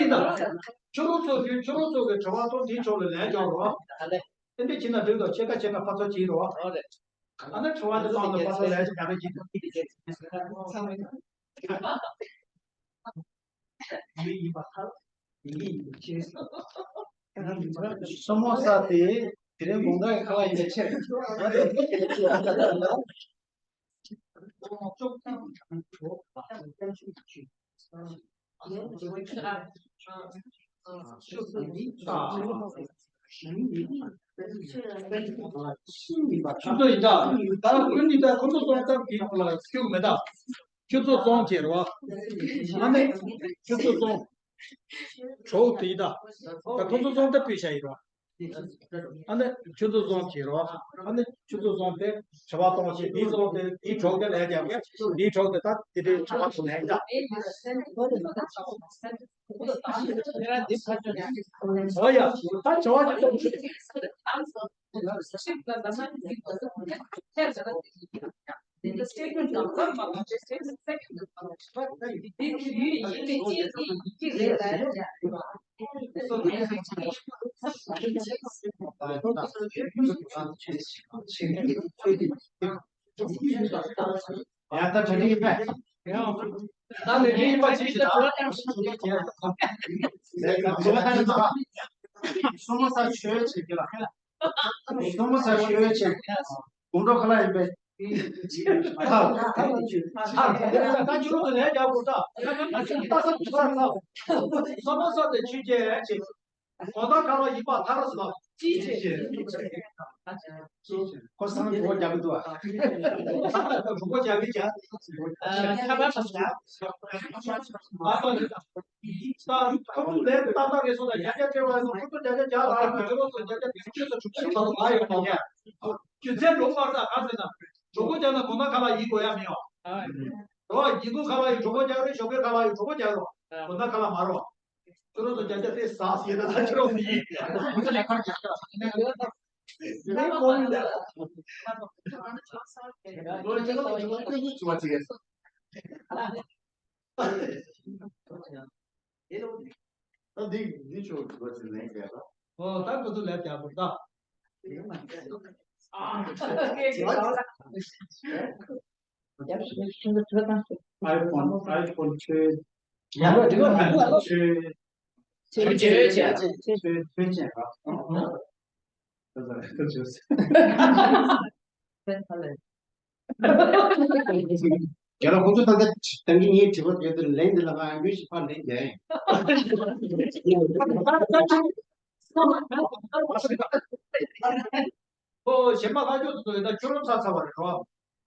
ཡིན་ད། ཁྱོད་རང་ཚོ་ཁྱོད་ཁྱོད་རང་ཚོ་གི་དྲི་བ་དང་དེའི་ཕྱོགས་ལ་ལན་རྒྱག་རོགས། དེ་འདྲ་བྱས་ན་འགྲིག་དང་ཕྱེད་ཀ་ཕྱེད་ཀ་ཕར་ཚུར་བྱེད་རོགས། ཨ་ནི་དྲི་བ་འདི་ཚང་ལ་ཕར་ཚུར་ལན་ཞིག་རྒྱག་རེས་བྱེད་དང་། ཡིན་པ་ཐལ། ཡིན་ཡིན་པ་ཁྱེད། སོ་མོ་ས་དེ་དེ་རིང་དགོང་དག་གི་ཁ་བ་ཡིན་པའི་ཕྱིར། ཁྱོད་ཚོ་ཡིན་ད། ད་ཁོ་གཉིས་ད་ཁོ་ཚོ་སོང་ཙང་གི་ཁོ་ལ་སྐྱུག་མེད་ད། ཁྱོད་ཚོ་སོང་བྱེད་རོགས། ཨ་ནི་ཁྱོད་ཚོ་སོང་། གྲོགས་དེ་ཡིན་ད། ད་ཁོ་ཚོ་སོང་ད་པུས་བྱ་ཡིན་རོགས། ཨ་ནི་ཆུ་ཚོད་བཟུང་བྱེད་རོགས། ཨ་ནི་ཆུ་ཚོད་བཟུང་སྟེ་དྲི་བ་གཏོང་བྱེད། འདི་བཟུང་སྟེ་འདིའི་གྲོགས་དེ་ལས་ཀྱང་འདིའི་གྲོགས་དེ་ད་དེ་དེའི་དྲི་བ་དུ་ལས་ཀྱང་། ཨོ་ཡ། ད་དྲི་བ་དེ་གཏོང་བྱེད། The statement of the public is second. ཡ་ད་དྲི་ཡིན་པས། ད་ནི་དྲི་ཡིན་པ་ཅིག་ད། སོ་མོ་ས་ཆོས་བྱེད་ཀྱི་ལ། སོ་མོ་ས་ཆོས་བྱེད། དགོང་དྲོ་ཁ་ལག་ཡིན་པས། ད་ཁྱོད་རང་ཚོ་ལས་རྒྱག་དགོས་ད། ད་ས་ཁྱོད་ས་ས། སོ་མོ་ས་དེ་ཆོས་བྱེད་ཅེས། དགོང་དག་ཁ་ལག་ཡིན་པ་ཐར་སོང་། ཅི་བྱེད། ཁོ་སང་གྲོགས་རྒྱག་གི་འདུག་ཨ། གྲོགས་རྒྱག་གི་རྒྱག་ཁ་པར་མ་བྱ། ད་ཁོ་ཚོ་ལས་ཏག་ཏག་རེད་སོང་ད། བརྒྱ་ཆ་སྤྲད་པ་ཡིན་ན་ཁོ་ཚོ་བརྒྱ་ཆ་བརྒྱ་ལ་ཁོ་ཚོ་བརྒྱ་ཆ་བརྒྱ་ཆ་ཆུ་ཚོད་དྲུག་ཅུ་ལ་ལ་ཡོད་མ་རེད། རྒྱུ་མཚན་འགྲོ་བར་ད་ག་ཟེར་ན། གྲོགས་པོ་རྒྱག་ན་དགོང་དག་ཁ་ལག་ཡིན་དགོས་ཡ་མི་ཡོང་། རོ་ཡིན་དགོས་ཁ་ལག་ཡིན་གྲོགས་པོ་རྒྱག་རེད། ཞོགས་པའི་ཁ་ལག་ཡིན་གྲོགས་པོ་རྒྱག་རོགས། དགོང་དག་ཁ་ལག་མ་རོགས། ཁྱོད་རང་ཚོ་བརྒྱ་ཆ་དེ་ཟ་ཟེར་ན་ད་ཁྱོད་རང་ཚོ་ཡིན། ད་འདི་འདི་ཆོ་ག་ཚོད་ལན་རྒྱག་རོགས། ཨོ་ད་ཁོ་ཚོ་ལན་རྒྱག་དགོས་ད། iPhone, iPhone ཆོས། ཡང་འགྲིག་གི་མ་འདུག་ཨ། ཆོས། ཆོས་ཆོས་ཆོས་ཆོས་ཆོས་ཆོས་ཅན་ར། རྒྱ་ལ་ཁོ་ཚོ་ད་ལྟ་ད་གིན་ངའི་དྲི་བ་དེ་ཚོ་ལན་འདི་ལ་ང་ཡང་ཞིག་ཕར་ལན་རྒྱག་ཡིན། ཁོ་གཞན་པ་ལྷ་ཆོས་དེ་ཚོ་ཡིན་ན་ཁྱོད་རང་ཚར་ཚར་བ་རེད་རོ།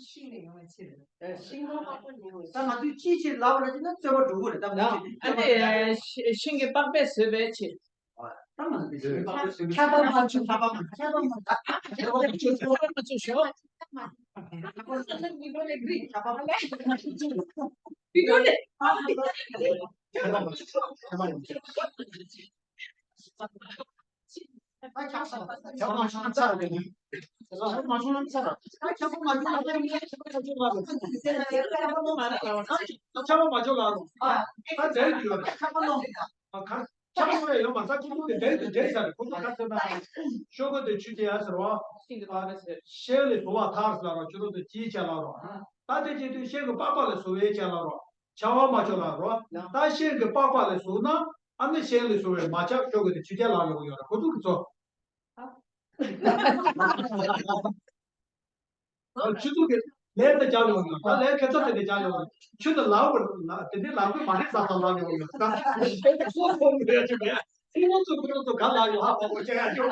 ཤིང་ནས་ཡོང་བའི་ཕྱིར། ཤིང་སྡོང་པགས་པ་ཉོ་བའི་ཕྱིར། ད་ང་ཚོས་ཅི་བྱེད་ལབ་པ་ཅིག་ན་རྩོད་པ་འགྲོ་གི་རེད་ད། ཨ་ནི་ཤིང་གི་པགས་པས་བཟོས་པའི་ཕྱིར། ད་ང་ཚོས་ཤིང་པགས་པས་བཟོས་པའི་ཁྱད་པར་མ་བྱུང་ཁྱད་པར་མ་ཁྱད་པར་མ་ཁྱད་པར་མ་བྱུང་ཁྱད་པར་མ་བྱུང་ཤོག་ཁྱབ་པ་མ་བྱུང་ལ་རུང་། ཨ་ད་དེར་གྱི་ཡོད་རེད། ཁྱབ་པ་ལོང་། ཨ་ཁྱབ་པ་ཡོད་མ་ས་ཁྱབ་པ་ལོང་། ཨ་ཁ་ཁྱབ་པ་ཡོད་མ་ས་ཁྱབ་པ་དེ་དེར་དུ་དེར་ས་རེད། ཁོ་ཚོ་ཁ་ཚོད་ན་ཤོག་གུ་དེ་ཆུ་དེ་ཡ་ཟེར་བ། ཤིང་གི་པགས་པ་ཟེར། ཤིང་ལས་བཟོ་བ་ཐར་ལ་རོ་ཆུ་རོ་དེ་ཅིའི་ཆ་ལ་རོ། ད་དེ་བྱེད་དུས་ཤིང་གི་པགས་པ་ལས་བཟོ་བའི་ཆ་ལ་རོ། ཁྱབ་པ་མ་བྱུང་ལ་རོ། ད་ཤིང་གི་པགས་པ་ལས་བཟོ་ན་ཨ་ནི་ཤིང་ལས་བཟོ་བའི་མ་ཁྱབ་ཤོག་གུ་དེ་ཆུ་དེ་ལ་ཡོང་ཡོད་རེད། ཁོ་ཚོ་གི་ཚོ། ཆུ་ཚོད་ཀྱི་ལས་དེ་རྒྱག་ཡོང་ཡོད། ད་ལས་ཁེ་ཚོད་དེ་ནས་རྒྱག་ཡོང་ཡོད། ཆུ་དེ་ལའུ་གི་དེ་འདྲའི་ལའུ་གི་མ་རེད་ས་ས་ལ་ཡོང་ཡོད། ད་ཁོ་ཁོ་མི་རེད་ཅུ་མེད། ཁོ་ཚོ་ཁོ་ཚོ་ག་ལ་ཡོང་ཧ་གོ་གོ་ཅེ་ཡ་ཅོ།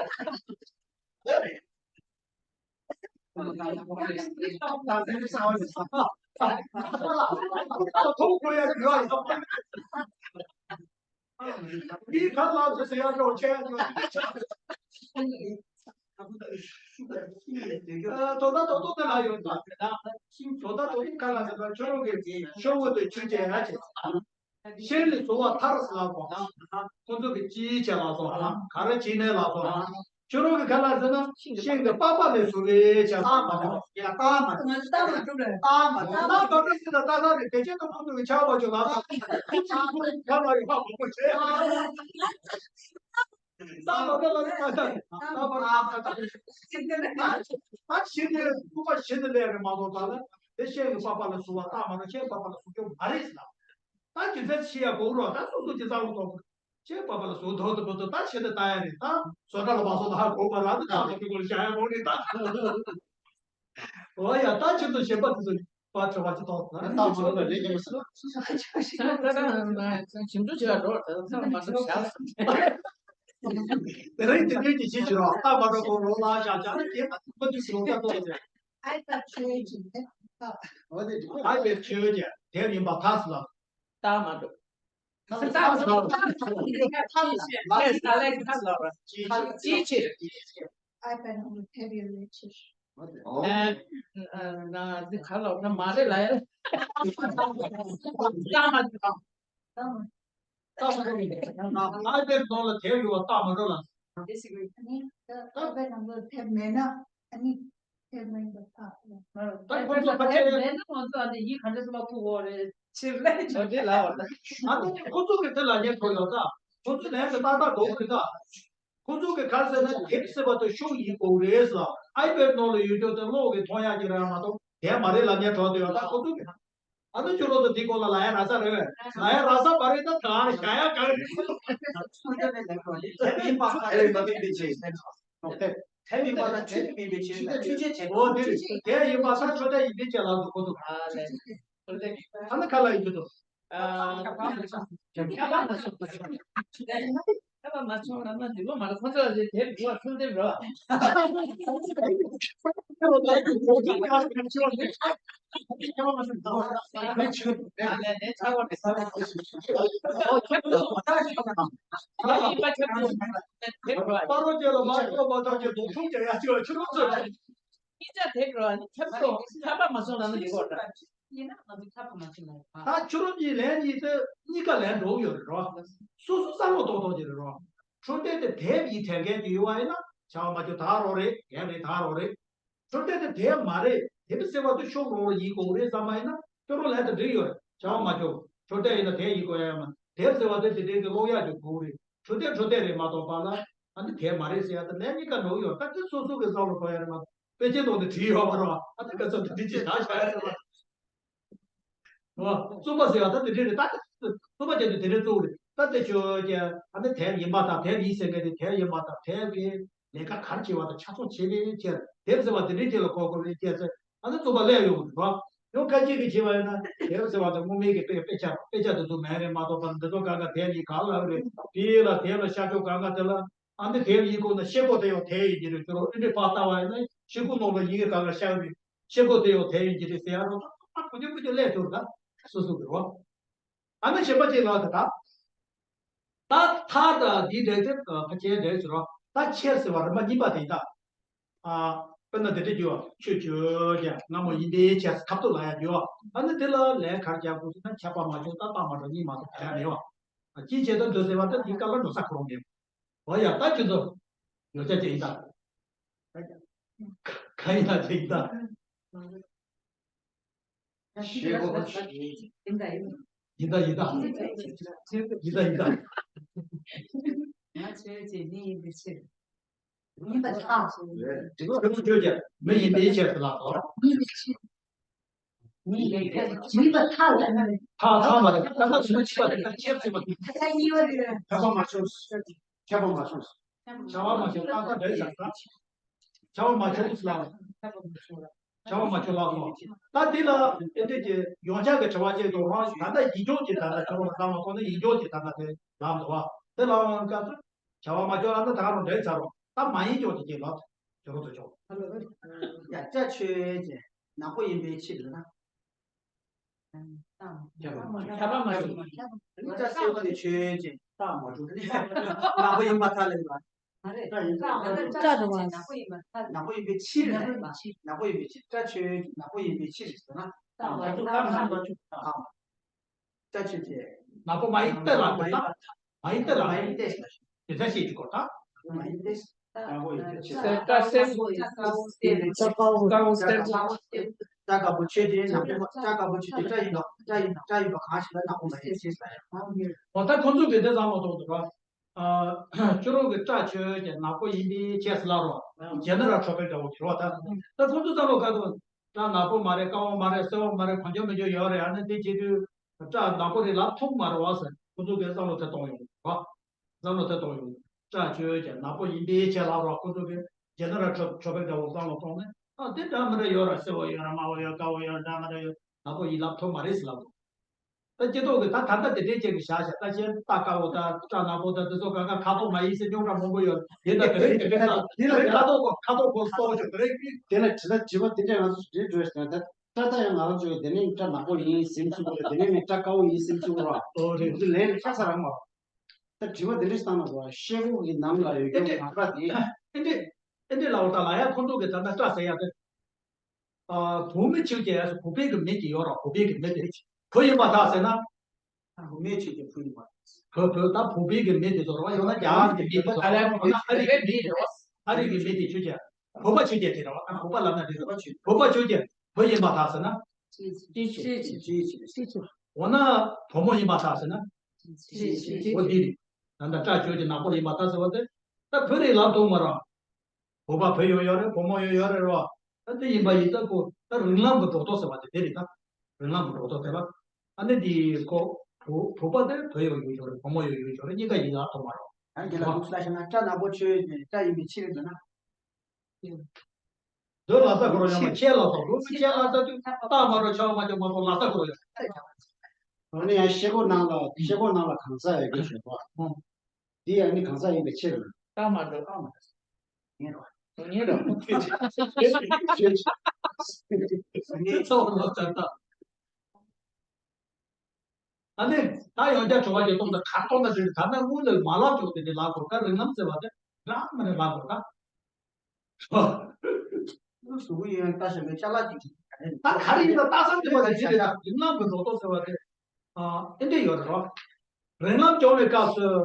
ད་ཁོ་ཁོ་ཡ་ཡོད་ཡོད། མི་ཁ་ལག་ཏུ་ཟེར་ཡ་འགྲོ་ཆེ་ཡ་འགྲོ། དོ་ད་དོ་དོ་དེ་ལ་ཡོད་ད། དོ་ད་དོ་དོ་ཁ་ལ་ཟེར་ན་ཁྱོད་རང་གི་ཤོག་བུ་དེ་ཆུ་ཅན་ཡ་ཆེ། ཤེལ་ལས་བཟོ་བ་ཐར་ཟེར་ལ་སོང་། ཁོ་ཚོ་གི་ཅིའི་ཆེ་ལ་སོང་། ག་རེ་ཅི་ནས་ལ་སོང་། ཁྱོད་རང་གི་ཁ་ལ་ཟེར་ན་ཤིང་གི་པགས་པ་ལས་བཟོ་བའི་ཆ་ལ་མ་འགྲོ། ཡ་ལྟ་མ་འགྲོ། ལྟ་མ་འགྲོ་ལ་ལྟ་མ་འགྲོ། ལྟ་མ་འགྲོ་ཟེར་ན་ལྟ་ས་རེད། དེ་ཆེད་དུ་ཁོང་ཚོ་གི་ཆགས་པ་ཅོ་ལ་ལྟ། ཁ་ལ་ཡོད་པ་མང་པོ་བྱས། ལྟ་མ་འགྲོ་ལ་ལྟ་ས་རེད། ལྟ་མ་འགྲོ་ལ་ལྟ་ས་རེད། ད་ཤི་ནས་ཁུ་པ་ཤི་ནས་ལས་རེད་མ་གཏོགས་ད་ལ་དེ་ཤེལ་གི་པགས་པ་ལ་བཟོ་བ་ལྟ་མ་འགྲོ། ཤེལ་པགས་པ་ལ་བཟོ་རྒྱུ་མ་རེད་ཟེར་ལ། ད་རྒྱུ་མཚན་ཤི་ཡ་གོ་རོགས། ད་སོ་སོ་གི་རྩ་བ་ཐོག་ཁྱེད་པ་པ་ལ་བཟོ་དོ་དོ་དོ་ད་ཤེས་ད་ལྟ་ཡ་རེད། ད་བཟོ་གྲྭ་ལ་མ་བཟོ་ད་ཧ་གོ་མ་ར་ད་ད་ཁོ་ཁོ་ལ་བྱ་ཡ་མོ་རེད་ད། འོ་ཡ་ད་ཁྱེད་ཚོ་ཞེན་པ་དེ་ཚོ་པ་ཁྲོ་བ་ཅི་ཐོག་ད་ད་མ་ལ་རེད་ཀྱི་མི་སྲིད། ཞིམ་འཇུ་བྱེད་རོགས་ད་ཚང་མ་ཤག་དེ་རིང་དེ་རིང་གི་ཞིག་བྱེད་རོགས། ད་མ་རོགས་གོ་རོགས་ལ་ཤག་ཤག་ན་དེ་མ་ཐུག་པ་དུས་སུ་རོགས་ད་ཐོག་ཟེར། ཨའི་པད་ཆོས་ཀྱི་ཨའི་པད་ཆོས་ཀྱི་དེབ་ཡིན་པ་ཐག་སུ་ལ། ད་མ་འགྲོ། ད་ད་ད་ད་ད་ད་ད་ལས་ཁ་ལོ་ར་ཅི་ཅི་ཅི་ཅི། ཨའི་པད་ནང་ལ་ཕེབས་ཡོད་ལས་ཆེ། ཨ་ཨ་ན་འདི་ཁ་ལོ་ན་མ་རེད་ལ་ཡ། ད་མ་འགྲོ། ད་མ་འགྲོ། ཨའི་པད་ནང་ལ་དེབ་ཡོད་པ་ད་མ་འགྲོ་ལ། ཨ་ནི་ད་ཨའི་པད་ནང་ལ་ཕེབས་མེད་ན་ཨ་ནི། དེ་མིན་པ་ཐག་ད་ཁོ་ཚོ་ཕལ་ཆེར་མེད་ན་ང་ཚོ་ཨ་ནི་ཡིད་ག་འདྲ་སེ་མ་ཕུག་གོ་རེད་ཕྱིར་ལས་ཆོག་དེ་ལ་བར་ད། ཨ་ནི་ཁོ་ཚོ་གི་དེ་ལ་ཉན་ཐོས་ཡོད་ད། ཁོ་ཚོ་ལན་དུ་ཏག་ཏག་འགྲོ་གི་ད། ཁོ་ཚོ་གི་ག་ཟེར་ན་དེབ་ཟེར་བ་དེ་ཤོག་ཡིན་དགོས་རེད་ཟེར། ཨའི་པད་ནང་ལ་ཡོད་རྒྱུ་དེ་གློག་གི་མཐོང་ཡག་གི་རང་མ་གཏོགས་དེ་མ་རེད་ལབ་ཉན་ཐོས་དེ་ཡོད་ད་ཁོ་ཚོ་གི། ཨ་ནི་ཁྱོད་རང་ཚོ་འདི་སྐོར་ལ་ལ་ཡ་ར་ས་རེད། ལ་ཡ་ར་ས་མ་རེད་ད་གང་རེད་བྱ་ཡ་གང་རེད། ཡིན་པ་ཁ་རེད་མ་ཡིན་པའི་ཆེད། དེ་མིན་པ་དང་ཆོས་མིན་པའི་ཆོས་ལ་ཆོས་ཅན་བྱེད་དགོས། འོ་དེ་རེད། དེ་ཡིན་པ་དང་ཆོས་དད་ཡིན་པའི་ཆེད་ལ་འདུག་གོ་འདུག་ཨ་ལས། ཨ་ནི་ཁ་ལ་ཡིན་གྱི་འདུག་ཨ་ཁ་པ་མ་སོང་ཁ་པ་མ་སོང་ལ་ན་འདི་མོ་མ་རེད། ཁོ་ཚོ་ལ་དེ་དེབ་འདུག་བ་ཚུལ་དེབ་རོ། པ་རོ་ཅེ་ལ་མ་ཡོང་མ་ཐག་ཅེ་དོ་ཁུངས་ཀྱང་ཡ་ཅེ་ལ་ཆུ་རོ་ཚོད། ཨི་ཅག་དེབ་རོ་ཨ་ནི་ཁྱབ་སོང་ཁྱབ་པ་མ་སོང་ལ་ན་འདི་གོ་ད། ཡིན་ན་ང་ཚོ་ཁྱབ་པ་མ་ཆུང་ལ་ཡོད་པ། ད་ཆུ་རོ་གཉིས་ལན་གཉིས་དེ་གཉིས་ཀ་ལན་འགྲོ་གི་ཡོད་རེད་རོ། སོ་སོ་བསམ་བློ་ཏོག་ཏོག་ཅེ་རེད་རོ། འཕྲོད་བསྟེན་དེ་དེབ་ཡིག་དྲན་མཁན་ཅིག་ཡོད་པ་ཡིན་ན་བྱ་བ་མ་བྱུང་ད་རོགས་རེད། དེབ་རེད་ད་རོགས་རེད། འཕྲོད་བསྟེན་དེ་དེབ་མ་རེད། དེབ་ཟེར་བ་དེ་ཤོག་རོགས་རོགས་ཡིན་དགོས་རེད་བསམ་པ་ཡིན་ན་ཁྱོད་རང་ལན་དེ་འགྲིག་ཡོད་རེད། བྱ་བ་མ་བྱུང་འཕྲོད་བསྟེན་ཡིན་ན་དེབ་ཡིག་དགོས་ཡ་ཡོད་མ་རེད། དེབ་ཟེར་བ་དེ་དེ་འདྲའི་གི་ཀློག་ཡག་ཅིག་དགོས་རེད། འཕྲོད་བསྟེན་འཕྲོད་བསྟེན་རེད་མ་གཏོགས་པ་ལ་ཨ་ནི་དེབ་མ་རེད་ཟེར་ཡ་དེ་ལན་གཉིས་ཀ་འགྲོ་གི་ཡོད། ད་དེ་སོ་སོ་གི་བསམ་བློ་གཏོང་ཡ་རེད་མ་གཏོགས་དཔེ་ཆའི་ཐོག་ནས་བྲིས་ཡོད་མ་རེད་བ། ཨ་ནི་སྐབས་སུ་དེ་འདྲ་ཅིག་བཞག་བཞག་ཡ་རེད་བ། རྩོམ་པ་ཟེར་བ་ད་དེ་འདྲ་རེད། ད་རྩོམ་པ་བྱས་ཏེ་དེ་འདྲ་བཙུགས་རེད། ད་དེ་ཆོས་ཀྱི་ཨ་ནི་དེབ་ཡིན་པ་དང་དེབ་ཡིན་ཟེར་མཁན་དེ་དེབ་ཡིན་པ་དང་དེབ་ཀྱི་ལས་ཀ་ག་རེ་བྱེད་པ་དང་ཆ་ཚང་བྱེད་པའི་ཕྱིར་དེབ་ཟེར་བ་དེ་འདྲའི་ཐད་ལ་གོ་དགོས་པའི་ཕྱིར་ཟེར་ཨ་ནི་རྩོམ་པ་སླེབས་ཡོང་གི་འདུག་རོ། ཡང་སྐད་ཅིག་གིས་བྱས་པ་ཡིན་ན་དེབ་ཟེར་བ་དང་དངོས་མེད་ཀྱི་དཔེ་དཔེ་ཆ་དཔེ་ཆ་དེ་ཚོ་མེད་རེད་མ་གཏོགས་པ་འདི་ཚོ་གང་ག་དེབ་ཡིན་ག་ལ་རེད། དེ་ལ་དེབ་ལ་ཤར་ཕྱོགས་གང་ག་དེ་ལ་ཨ་ནི་དེབ་ཡིན་དགོས་ན་ཤེལ་སྒོ་དེ་ཡང་དེབ་ཡིན་གྱི་རེད་ཟེར་རོ། ཨེ་འདྲའི་ཕར་ལྟ་བ་ཡིན་ན་ཤེལ་སྒོ་ནང་ལ་ཡིན་གྱི་གང་ག་ཤར་རེད། ཤེལ་སྒོ་དེ་ཡང་དེ་ཡིན་གྱི་རེད་ཟེར་ཡ་རོ། ད་ཁོ་ཚོ་ཁོ་ཚོ་སླེབས་ཐུབ་ད་སོ་སོ་གི་རོ། ཨ་ནི་གཞན་པ་གཅིག་ལ་དེ་ད། ད་ཐ་དང་འདི་འདྲ་དེ་ཕ་ཆེན་འདྲ་ཟེར་རོ། ད་ཁྱེར་ཟེར་བ་རིམ་པ་གཉིས་པ་དེ་ད། ཨ། དཔེར་ན་དེ་འདྲ་རྒྱུ་བ་ཆོས་ཆོས་ཀྱང་སྔ་མོ་ཡིན་པའི་ཆེས་ཁབ་ཏུ་ལ་ཡ་རྒྱུ་བ། ཨ་ནི་དེ་ལ་ལན་གར་རྒྱག་དགོས་ཟེར་ན་ཁྱབ་པ་མ་བྱུང་ད་རྟགས་མ་གྲུབ་གཉིས་མ་གཏོགས་ག་ཡ་མེད་བ། ཅིའི་ཕྱིར་ད་འདུག་ཟེར་བ་ད་དེའི་སྐབས་ལ་འགྲོ་ས་ཁོ་རང་མེད། འོ་ཡ་ད་ཁྱོད་ཚོ་ཡོ་ཆ་ཅན་ཡིན་ད། ག་ཡིན་ད་ཅན་ཡིན་ད། ཤེལ་སྒོ་ཡིན་ད་ཡིན་ད། ཡིན་ད་ཡིན་ད། ང་ཆོས་ཅན་མི་ཡིན་པའི་ཕྱིར། ཡིན་པ་ཐག་ཆོད་ཀྱང་མི་ཡིན་པའི་ཕྱིར་དུ་ལ་དོར། ཡིན་པའི་ཕྱིར། མི་ཡིན་པའི་ཕྱིར། ཡིན་པ་ཐག་ལ་ཐག་ཐག་མ་རེད། ད་ལྟ་ཚོད་ཅི་པ་རེད། ད་ཁྱེད་ཚོད་པ་རེད། ད་གཉིས་པ་རེད། ཁྱབ་པ་མ་བྱུང་། ཁྱབ་པ་མ་བྱུང་། བྱ་བ་མ་བྱུང་ད་ལྟ་འདྲ་ཡིན་ས། བྱ་བ་མ་བྱུང་ལ། བྱ་བ་མ་བྱུང་ལ་སོང་། ད་འདི་ལ་ཨེ་འདྲས་ཀྱི་ཡོངས་ཁྱབ་ཀྱི་དྲི་བ་ཅིག་འདུག་རང་ད་ལྟ་ཡིན་སྐྱོན་གྱི་ད་ལྟ་ཁྱོད་རང་བསམ་བློ་གཏོང་ན་ཡིན་སྐྱོན་གྱི་ད་ལྟ་དེ་ལམ་འདུག་བ། དེ་ལ་འོང་སྐབས་སུ་བྱ་བ་མ་བྱུང་ལ་ད་ད་རུང་འདྲ་ཡིན་ས་རུང་ད་མ་ཡིན་སྐྱོན་གྱི་ཅིག་ལ་འགྱུར་རོ་འདུག་ཆོག་ཡ་སྐྲ་ཆོས་ཅན་ནག་པོ་ཡིན་པའི་ཕྱིར་ན། ཁྱབ་པ་མ་བྱུང་། སྐྲ་སེར་པོ་དེ་ཆོས་ཅན་རྟགས་མ་གྲུབ་ནག་པོ་ཡིན་པ་ཐག་ལས་པ། སྐྲ་རུ་བ། ནག་པོ་ཡིན་པའི་ཕྱིར་ན། ནག་པོ་ཡིན་པའི་ཕྱིར་སྐྲ་ཆོས་ཅན་ནག་པོ་ཡིན་པའི་ཕྱིར་ཟེར་ན། རྟགས་མ་གྲུབ་རྟགས་མ་གྲུབ། སྐྲ་ཆོས་ཅན། ནག་པོ་མ་ཡིན་ཏེ་ལ་མ་ཡིན་པ། མ་ཡིན་ཏེ་ལ་མ་ཡིན་ཏེ། དེ་ལྟར་ཤེས་ཀྱི་གོ་ད། མ་ཡིན་ཏེ། ནག་པོ་ཡིན་ཏེ་ཕྱིར། སྐྲ་སེར་པོ་སྐྲ་དཀར་པོ་སྟེ། སྐྲ་དཀར་པོ་ཆོས་ཅན་ནག་པོ་སྐྲ་དཀར་པོ་ཆོས་ཅན་སྐྲ་ཡིན་ནོ་སྐྲ་ཡིན་ནོ་སྐྲ་ཡིན་པ་གང་ཞིག་ལ་ནག་པོ་མ་ཡིན་ཞེས་ཟེར་ཡང་། འོ་ད་ཁོང་ཚོ་གི་དེ་ཚང་མ་གཏོང་དུ་རོ། ཁྱོད་རང་གི་སྐྲ་ཆོས་ཅན་ནག་པོ་ཡིན་པའི་ཁྱད་ཟེར་ལ་རོ། རྒྱ་ནི་ར་ཁྲོ་པའི་འདྲ་བོ་གི་རོ་ད། ད་ཁོང་ཚོ་ཚང་མ་ག་དུ་སྐྲ་ནག་པོ་མ་རེད། དཀར་པོ་མ་རེད། སེར་པོ་མ་རེད། གང་བྱུང་མི་བྱུང་ཡོད་རེད། ཨ་ནི་དེ་བྱེད་དུས་སྐྲ་ནག་པོ་རེད་ལབ་ཐུབ་མ་རེད་བ་ཟེར་ཁོང་ཚོ་གི་བསམ་བློ་དེ་གཏོང་ཡོང་རོ། བསམ་བློ་དེ་གཏོང་ཡོང་། སྐྲ་ཆོས་ཅན་ནག་པོ་ཡིན་པའི་ཁྱད་ལ་རོ། ཁོ་ཚོ་གི་རྒྱ་ནི་ར་ཁྲོ་ཁྲོ་པའི་འདྲ་བོ་བསམ་བློ་གཏོང་ནས་ཨ་དེ་འདྲ་མི་འདྲ་ཡོད་ར། སེར་པོ་ཡོད་ར་དམར་པོ་ཡོད་དཀར་པོ་ཡོད་འདྲ་མི་འདྲ་ཡོད། ནག་པོ་ཡིན་ལབ་ཐུབ་མ་རེད་ཟེར་ལབ་འདུག་ད་སྐྱེ་ཐོག་གི་ད་ད་ལྟ་དེ་འདྲའི་ཅན་གི་བཞག་བཞག་ད་ཅན་སྐྲ་དཀར་པོ་ད་སྐྲ་ནག་པོ་ད་དེ་ཚོ་གང་ག་ཁ་དོག་མ་ཡིན་ཟེར་རྙོག་དྲ་མང་པོ་ཡོད། དེ་ད་དེ་རིང་དེ་རིང་ད་དེ་རིང་ཁ་དོག་གོ་ཁ་དོག་གོ་གཏོང་ཆོག་དེ་རིང་དེ་ལ་དྲི་ད་དྲི་བ་དེ་འདྲ་ང་ཚོ་དྲི་འགྲོ་ཞིག་ད་སྐྲ་ད་ཡང་ང་རང་ཚོས་དེ་ནས་སྐྲ་ནག་པོ་ཡིན་ཟེར་ཚུགས་པ་རེད། དེ་ནས་ནས་སྐྲ་དཀར་པོ་ཡིན་ཟེར་ཚུགས་པ་རེད། ཨོ་རེད། དེ་ལན་ཆགས་ས་རང་མ་རེད། ད་དྲི་བ་དེ་འདྲ་ཞིག་བཏང་ན་རོ་ཤེལ་སྒོ་གི་ནང་ལ་ཡོད་ཨེ་འདྲས་རྒྱུ་ང་སྐྲ་དེ། ཨེ་འདྲས་ཨེ་འདྲས་ལའོ་ད་ལ་ཡ་ཁོང་ཚོ་གི་ད་ལྟ་སྐྲ་ཟེར་ཡ་དེ། ཨ་བུད་མེད་ཆོས་ཅན་ཡ་སོ་བུད་པའི་གི་མི་དེ་ཡོད་ར། བུད་པའི་གི་མི་དེ་བུ་ཡིན་པ་ཐག་ཟེར་ན། བུད་མེད་ཆོས་ཅན་བུ་ཡིན་པ། བུ་བུ་ད་བུད་པའི་གི་མི་དེ་ཚོ་ར་ཡོད་ན་རྒྱ་གར་གི་མི་དེ་ཚོ་ད་ལ་ཡ་ཨ་རི་གི་མི་རེད་བ། ཨ་རི་གི་མི་དེ་ཆོས་ཅན། བོད་པ་ཆོས་ཅན་དེ་རེད་བ། ཨ་བོད་པ་ལབ་ན་རེད་བ། བོད་པ་ཆོས་ཅན་བུ་ཡིན་པ་ཐག་ཟེར་ན། འོ་ན་བུ་མོ་ཡིན་པ་ཐག་ཟེར་ན། འོ་དེ་རེད། ད་ལྟ་སྐྲ་ཆོས་ཅན་ནག་པོ་ཡིན་པ་ཐག་ཟེར་བ་དེ། ད་བུ་རེད་ལབ་ཐུབ་མ་རེད། བོད་པ་བུ་ཡོད་ཡོད་རེད། བུ་མོ་ཡོད་ཡོད་རེད་རོ། ད་དེ་ཡིན་པ་ཡིན་ད་ཁོ་ད་རིང་ལམ་གྱི་སྒྲོ་འདོགས་ཟེར་བ་དེ་དེ་རེད་ད། རིང་ལམ་གྱི་སྒྲོ་འདོགས་དེ་ལ། ཨ་ནི་དེ་ཁོ་བོད་བོད་པ་དེ་བུ་ཡོད་ཡོད་ཡོད་རེད། བུ་མོ་ཡོད་ཡོད་ཡོད་རེད། གཉིས་ཀ་ཡིན་ལབ་ཐུབ་མ་རེད། ཨ་རྒན་ལགས་ལུགས་སྲོལ་བཤད་ན་སྐྲ་ནག་པོ་ཆོས་ཅན་སྐྲ་ཡིན་པའི་ཕྱིར་འདུག་ན། འདི་ལ་ས་གོ་རོ་ཡང་མ་ཁྱེད་ལ་སོགས་རུ་མི་ཁྱེད་ལ་ས་དུས་རྟགས་མ་རོ་ཆ་བ་མ་ཆ་མ་གཏོགས་ལ་ས་གོ་རོ་ཡང་། འོ་ན་ཡང་ཤེལ་སྒོ་ནང་ལ་ཤེལ་སྒོ་ནང་ལ་གང་ཟག་ཡོད་ཀྱི་ཞོག་པ། འདི་ཡང་ནི་གང་ཟག་ཡིན་པའི་ཕྱིར་ན། རྟགས་མ་འགྲོ་རྟགས་མ་ངེས་རོ། ངེས་རོ། ངེས་ཚོགས་ལོ་ཙམ་དང་། ཨ་ནི་ད་ཡང་བསྐྱར་དྲི་བ་ཞིག་གཏོང་དང་ག་གཏོང་ན་འགྲིག་ད་ནི་དངུལ་ལས་མ་ལབ་ཆོག་དེ་འདྲ་ལབ་དགོས་ཀ་རིང་ལམ་ཟེར་བ་དེ་རང་མ་ནས་ལབ་དགོས་ཀ་གཟུགས་པོ་ཡིན་ན་ལྟ་ཞིག་མེད་ཅ་ལག་ཅིག་ཅིག་ད་ག་རེ་ཡིན་ན་ལྟ་བསམ་དེ་མ་དེ་ཅི་རེད་ད་རིང་ལམ་གྱི་རོགས་ཏོ་ཟེར་བ་དེ་ཨ་ཨེ་འདྲ་ཡོད་རེད་རོ། རིང་ལམ་སྐྱོང་བའི་སྐབས་སུ་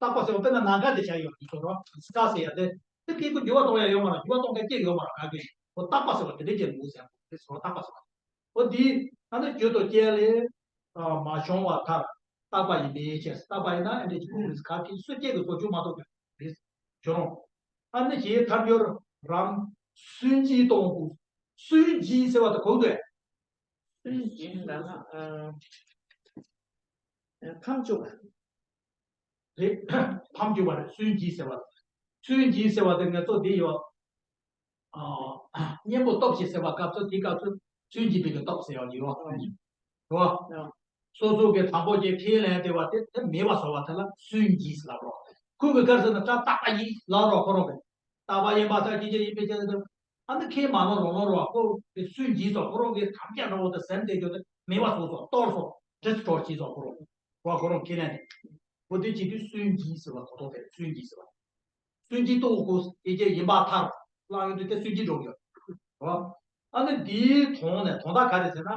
བརྟག་པ་ཟེར་བ་དཔེར་ན་ནམ་མཁའ་དེ་བྱ་ཡོད་ཀྱི་ཚོ་རོ། སྐ་ཟེར་ཡ་དེ་དེ་སྐད་ཀྱི་འགྱུར་བ་གཏོང་ཡ་ཡོད་མ་རེད། འགྱུར་བ་གཏོང་མཁན་སྐད་ཡོད་མ་རེད། ག་གི་འོ་བརྟག་པ་ཟེར་བ་དེ་འདྲ་ཅིག་འདུག་ཟེར་བ་དེ་ཚོ་བརྟག་པ་ཟེར་བ། འོ་དེ་ཨ་ནི་རྒྱུ་དང་རྐྱེན་ལས་མ་བྱུང་བ་མཐར་བརྟག་པ་ཡིན་པའི་ཕྱིར། བརྟག་པ་ཡིན་ན་ཨ་འདྲ་ཅིག་གོ་རེད། ག་གི་སུ་སྐད་ཀྱི་བཟོ་བཅོས་མ་གཏོགས་རེད། བྱུང་རུང་། ཨ་ནི་ཞེས་ཐལ་འགྱུར་རམ་སུན་འབྱིན་གཏོང་དགོས། སུན་འབྱིན་ཟེར་བ་དེ་གོ་འདུག་གས། སུན་འབྱིན་ལ་ན་ཨ། ཨ། ཕམ་བཅུག་པ། རེད། ཕམ་བཅུག་པ་རེད། སུན་འབྱིན་ཟེར་བ། སུན་འབྱིན་ཟེར་བ་དེ་ངེད་ཚོ་འདི་ཡོད། ཨ། གཉེན་པོ་སྟོབས་ཤིག་ཟེར་བ་སྐབས་སུ་དེའི་སྐབས་སུ་སུན་འབྱིན་པའི་གི་སྟོབས་ཟེར་བ་ཡོད། རེད་བ། སོ་སོ་གི་དང་པོ་གི་ཁས་ལེན་བདེ་བ་དེ་དེ་མེད་པ་བཟོ་བ་དེ་ལ་སུན་འབྱིན་ཟེར་ལབ་རོགས། ཁོང་གི་སྐབས་སུ་ནི་སྒྲ་རྟག་པ་ཡིན་ལབ་རོགས། ཁོ་རང་གི་རྟག་པ་ཡིན་པ་ལྟར་སྐྱེ་མཆེད་ཡིན་པའི་ཕྱིར་དུ། ཨ་ནི་ཁས་མ་ལོངས་རོགས་ལོངས་རོགས། ཁོ་གི་སུན་འབྱིན་སོགས། ཁོ་རང་གི་དམ་བཅའ་འདྲ་བོ་དེ་ཟིན་བསྡད་རྒྱུ་དེ་མེད་པ་བཟོ་སོགས། གཏོར་སོགས། ཌི་སི་ཊོར་ཊི་བྱས་སོགས། ཁོ་རང་གི་ཁས་ལེན་དེ། འོ་དེ་བྱེད་དུས་སུན་འབྱིན་ཟེར་བ་གོ་ཐོག་དེ་སུན་འབྱིན་ཟེར་བ། སུན་འབྱིན་གཏོང་དགོས་ཡི་གེ་ཡིན་པ་མཐར་བླངས་ཡོང་དུས་དེ་སུན་འབྱིན་འགྲོ་གི་ཡོད། རེད་བ། ཨ་ནི་འདིའི་དོན་ནི་དོན་དག་ག་རེ་ཟེར་ན།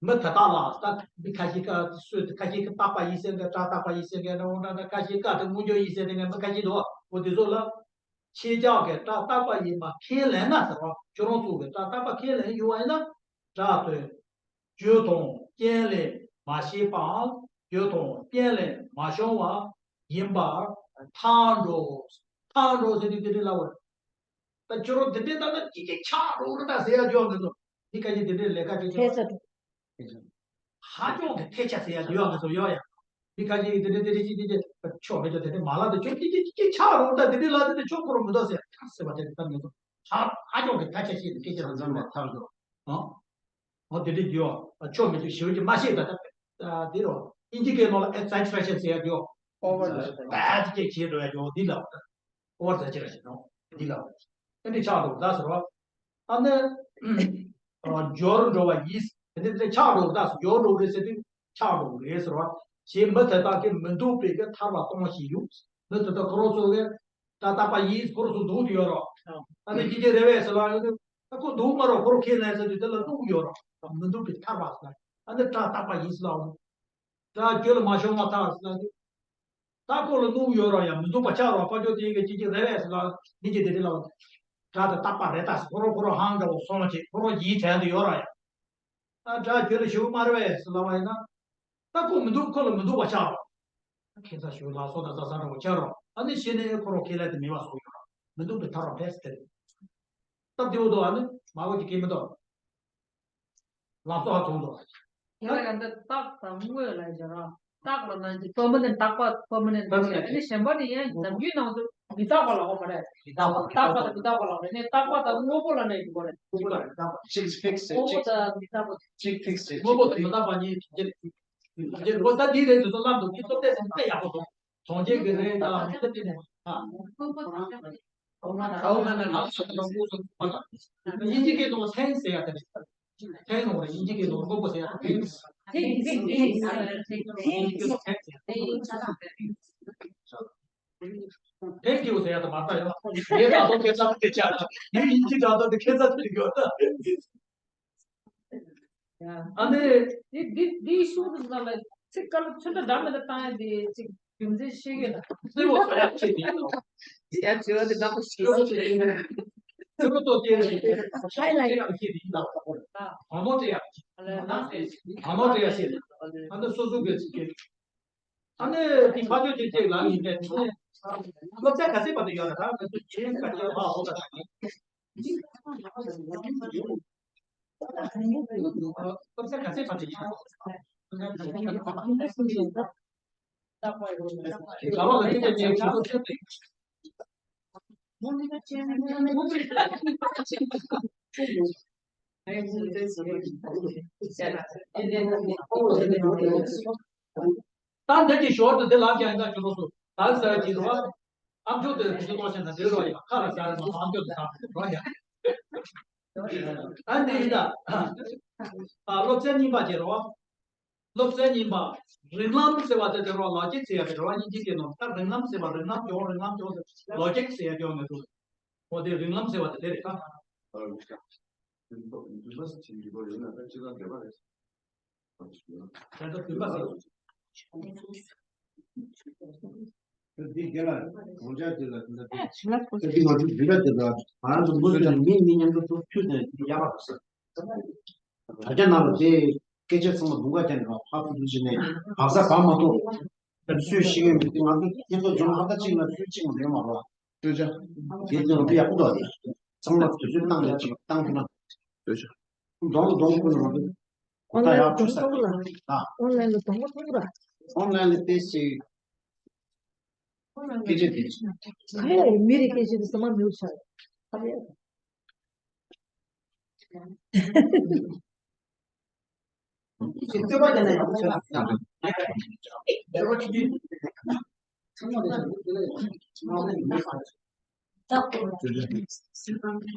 མི་དེ་དག་ལ་ད་མི་ཁ་ཤས་ཀ་སུས་ཁ་ཤས་ཀྱིས་རྟག་པ་ཡིན་ཟེར་མཁན། སྒྲ་རྟག་པ་ཡིན་ཟེར་མཁན་འདྲ་བོ་འདྲ་འདྲ། ཁ་ཤས་ཀ་དེ་མངོན་གྱུར་ཡིན་ཟེར་མཁན་མི་ཁ་ཤས་འདུག་འོ་དེ་ཚོ་ལ་ཁྱེད་ཅག་གིས་སྒྲ་རྟག་པ་ཡིན་པ་ཁས་ལེན་ན་ཟེར་བ། ཁྱོད་རང་ཚོ་གིས་སྒྲ་རྟག་པ་ཁས་ལེན་ཡོང་བ་ཡིན་ན། སྒྲ་དེ་རྒྱུ་དང་རྐྱེན་ལས་མ་སྐྱེས་པའམ་རྒྱུ་དང་རྐྱེན་ལས་མ་བྱུང་བ་ཡིན་པར་ཐལ་འགྱུར། ཐལ་འགྱུར་ཟེར་དུས་དེ་འདྲ་ལབ་པ་རེད། ད་ཁྱོད་རང་དེ་འདྲའི་ལྟ་ན་ཅི་ཅི་ཆགས་འགྲོ་རེད་ད་ཟེར་ཡ་ཡོད་མི་འདུག་འདི་ཁ་ཅིག་དེ་འདྲའི་ལས་ཀ་ཅིག་ཁྱད་ཆོས་ཧ་ཅང་གི་ཐལ་ཆ་ཟེར་ཡ་ཡོད་མི་འདུག་ཡོད་ཡ། འདི་ཁ་ཅིག་དེ་འདྲའི་དེ་འདྲའི་ཅི་ཅི་ཅི་ཆོག་མི་ཆོག་དེ་འདྲའི་མ་ལབ་དེ་ཆོག་ཅི་ཅི་ཅི་ཆགས་རུང་ད་དེ་འདྲའི་ལབ་དེ་ཆོག་ཁོ་རང་མི་འདུག་ཟེར་ཐལ་ཟེར་བ་དེ་ད་མི་འདུག་ཧ་ཧ་ཅང་གི་ཐལ་ཆ་ཤེས་ནས་སྐད་ཆ་རང་ཚང་མ་ཐལ་འགྱུར། ཨང་། འོ་དེ་འདྲའི་རྒྱུ་ཆོག་མི་ཆོག་ཞིབ་ཀྱི་མ་ཤེས་ད་ད་དེ་རོ། ཨིན་ཇི་སྐད་ནང་ལ་ཨེག་ཟེག་ཊི་རེ་ཤན་ཟེར་ཡ་རྒྱུ། ཨོ་བར་ཛ་ཅི་ཀྱེ་བྱེད་འགྲོ་ཡ་ཡོད་འདི་ལ། ཨོ་བར་ཛ་ཅི་ར་ཞིག་ནོ། འདི་ལ། ཨ་ནི་ཆགས་འགྲོ་ད་ཟེར་བ། ཨ་ནི། འབྱོར་འགྲོ་བ་ཡིས། དེ་ནི་དེ་ཆགས་འགྲོ་ད་ཟེར། འབྱོར་འགྲོ་རེད་ཟེར་དུས་ཆགས་འགྲོ་རེད་ཟེར་བ། ཞེས་མི་དེ་དག་གིས་མི་འདུག་པའི་གི་ཐར་པ་གཏོང་བཞིན་ཡོད། མི་དེ་དག་ཁོ་རང་ཚོ་གི་ད་རྟག་པ་ཡིས་ཁོ་རང་ཚོ་འདུག་དུ་ཡོད་རོ། ཨ་ནི་ཅི་ཅི་རེད་བས་ཟེར་ལ་ཡོད་དུས། ད་ཁོ་འདུག་མ་རོ། ཁོ་རང་ཁས་ལེན་ཟེར་དུས་དེ་ལ་འདུག་ཡོད་རོ། མི་འདུག་པའི་ཐར་པ་ཟེར། ཨ་ནི་སྒྲ་རྟག་པ་ཡིས་ལ། སྒྲ་རྒྱུ་ལ་མ་བྱུང་བ་ཐལ་ཟེར་ན། ད་ཁོ་ལ་འདུག་ཡོད་ར་ཡང་མི་འདུག་པ་ཆགས་ར། ཕ་ཆོས་དེ་གི་ཅི་ཅི་རེད་བས་ཟེར་ལ་མི་ཅི་དེ་དེ་ལ། སྒྲ་དེ་རྟག་པ་རེད་ད་ཟེར། ཁོ་རང་ཁོ་རང་ཧང་འདྲ་བོ་སོང་བྱས་ཁོ་རང་ཡིད་དྲན་དུ་ཡོད་ར་ཡང་། ད་སྒྲ་རྒྱུ་ལ་ཞུགས་མ་རེད་བས་ཟེར་ལབ་པ་ཡིན་ན། ད་ཁོ་མི་འདུག་ཁོ་ལ་མི་འདུག་པ་ཆགས་ར། ཁྱད་མཚར་ཞུགས་ལ་སོགས་དང་ཟ་ས་འདྲ་བོ་ཆགས་ར། ཨ་ནི་ཤེས་ནས་ཁོ་རང་ཁས་ལེན་དེ་མེད་པ་བཟོ་ཡོད་ར། མི་འདུག་པའི་ཐར་པ་ཕེབས་ཟེར། སྟབས་བདེ་བོ་འདུག་ཨ་ནི་མ་འོ་ཅི་གེ་མི་འདུག་ལམ་སང་ཧ་ཐོང་དོ། དེ་ལ་ཡང་འདི་རྟགས་དང་དངོས་ལ་སྦྱར་རོ། རྟགས་ལ་ན་ཅི་པར་མ་ནེན་ཊི། རྟག་པ་པར་མ་ནེན་ཊི་ཟེར་ཡ་དེ་ནི་གཞན་པ་ནི་ཡང་ནམ་རྒྱུན་ནང་དུ་མི་རྟག་པ་ལ་འོ་མ་རེད། མི་རྟག་པ་རྟག་པ་དང་མི་རྟག་པ་ལ་རེད་ནས་རྟག་པ་དང་དངོས་པོ་ལ་ནི་ཡོད་རེད། དངོས་པོ་ལ་རེད། རྟག་པ་ཅིག་ཕིག་སི་རེད། དངོས་པོ་དང་མི་རྟག་པ་ཅིག་ཕིག་སི་རེད། དངོས་པོ་དང་མི་རྟག་པ་གཉིས་དོན་གཅིག་རེད། དོན་གཅིག་རེད། འོ་ད་འདི་རེད་དུ་ཚོ་ལམ་དུ་ཁྱི་སྟོབས་ཏེ་སེམས་དཔེ་ཡག་པོ་འདུག་གྲོང་ཁྱེར་གྱི་རེད་ད་མི་ཚེ་དེ་ནས་ཨ། ཨོ་མ་ན་ལ་སོ་ཏང་ཀུ་སོ་ཏང་ཨིན་ཇི་སྐད་ཐོག་ཐེན་ཟེར་ཡ་དེ་རེད། ཐེན་ནོ་རེད། ཨིན་ཇི་སྐད་ཐོག་ལྷུག་པོ་ཟེར་ཡ་དེ་རེད། ཨིན་ཇི་སྐད་ཐོག་ཐེན་ཟེར་ཡ། ཐེན་ཀིའུ་ཟེར་ཡ་དེ་མ་རེད་ཡ། ངས་ད་དུང་ཁ་སང་དེ་ཆགས་ཡ། ངས་ཨིན་ཇི་ད་དུང་དེ་ཁ་སང་དེ་ཡོད་ད། ཨ་ནི། འདི་འདི་འདིའི་ཤུགས་དེ་ཚོ་ལ་ཚིག་དཀར་ཚོན་ཁྲ་འདྲ་མི་འདྲ་བཏང་ཡ་དེ་ཅིག་རྒྱུ་མཚན་ཤེས་ཀྱི་ལ། ཚིག་ལོ་ཚོ་ཡག་ཆེ་དེ་ཡིན་ནོ། ཡ་བྱེད་པ་དེ་འདྲ་པོ་ཞིག་ཚིག་ལོ་ཚོ་ཡིན་ནོ། ཚིག་ལོ་ཚོ་དེ་ཧའི་ལའི་ཡག་ཆེ་དེ་ཡིན་ནོ། བ་མོ་དེ་ཡག་ཆེ། བ་མོ་དེ་ཡག་ཆེ། ཨ་ནི་སོ་སོ་གི་ཚིག་གི། ཨ་ནི་དེ་ཕ་ཆོས་ཅིག་ཅིག་ལ་ཡིན་པས་ནི། སློབ་ཚན་ག་ཚད་བར་དུ་ཡོད་ན་ད་ང་ཚོ་ཆེན་ག་ཆེ་བ་འོ་ད་ད་ཡིན། སློབ་ཚན་ག་ཚད་བར་དུ་ཡིན། ག་བ་ལ་དེ་ལས་ཉེ་ཆུ་ཚོད་ཚད་དེ། ད་འདི་གི་ཞོར་དུ་འདི་ལམ་ཀྱང་ཡིན་ན་ཅི་རོ་སུ་ད་ཟེར་གྱི་རོ། ཨམ་ཅོག་དེ་བུ་ཚོ་ཏོག་ཆེན་ན་འདི་རོ་ཡ་ཁ་ལ་ཟ་ར་མ་ཨམ་ཅོག་དེ་ད་རོ་ཡ། ཨ་འདི་ཡིན་ད། ཨ་སློབ་ཚན་གཉིས་པ་བྱེད་རོ། སློབ་ཚན་གཉིས་པ། རིགས་ལམ་ཟེར་བ་དེ་དེ་རོ་ལོ་ཇིག་ཟེར་ཡ་དེ་རོ་ཨིན་ཇི་སྐད་ནང་ད་རིགས་ལམ་ཟེར་བ་རིགས་ལམ་སྦྱོང་རིགས་ལམ་སྦྱོང་ཟེར་ལོ་ཇིག་ཟེར་ཡ་སྦྱོང་ནས་འདུག་འོ་དེ་རིགས་ལམ་ཟེར་བ་དེ་དེ་རེད་ད། ཨ་རེད། རིགས་ལམ་ཟེར་གྱི་འདུག་ཡོད་ན་ད་ཅི་ལ་འདོད་པ་རེད། ད་ལྟ་བདུན་པ་ཟེར། དེ་དེ་ལ་དགོངས་འཆར་དེ་ལ་དེ་འདྲ་དེ། ང་ཚོ་འདི་འདྲ་དེ་ལ་ང་རང་ཚོ་མུ་མཐུད་ནས་མི་མི་མཉམ་དུ་ཚོགས་ཐུག་ནས་ཡག་པ་ཟེར། དྲ་རྒྱ་ནང་ལ་དེ་སྐད་ཆ་ཚང་མ་དུང་དཀར་ཅན་རེད་པ། ཕར་ཚུར་བྱས་ནས་བག་ཚ་བག་མ་ཐོག་སུས་ཤེས་ཀྱི་མི་འདུག་ང་ཚོ་ཁྱེད་ཚོ་འཛོམས་ཧ་ད་གཅིག་ལ་སུས་གཅིག་མ་རེད་མ་རེད་པ། སྟོད་ཆ། དེ་ཚོ་ཡག་པོ་འདུག་དེ་ཚང་མ་དུས་ཚོད་བཏང་ནས་གཅིག་བཏང་ཐུབ་ན། སྟོད་ཆ། གདོང་གདོང་ཁུ་ནང་དུ། ཨོན་ལན་ལ་གདོང་པོ་མཐོང་ར། ཨོན་ལན་ལ་གདོང་པོ་མཐོང་ར། ཨོན་ལན་ལ་ཏེ་ཞིག་སྐད་ཆ་དེ། ག་ཡ་རེད། མི་རིགས་སྐད་ཆ་དེ་ཟ་མ་མི་འུར་ཆ་རེད། ག་རེ།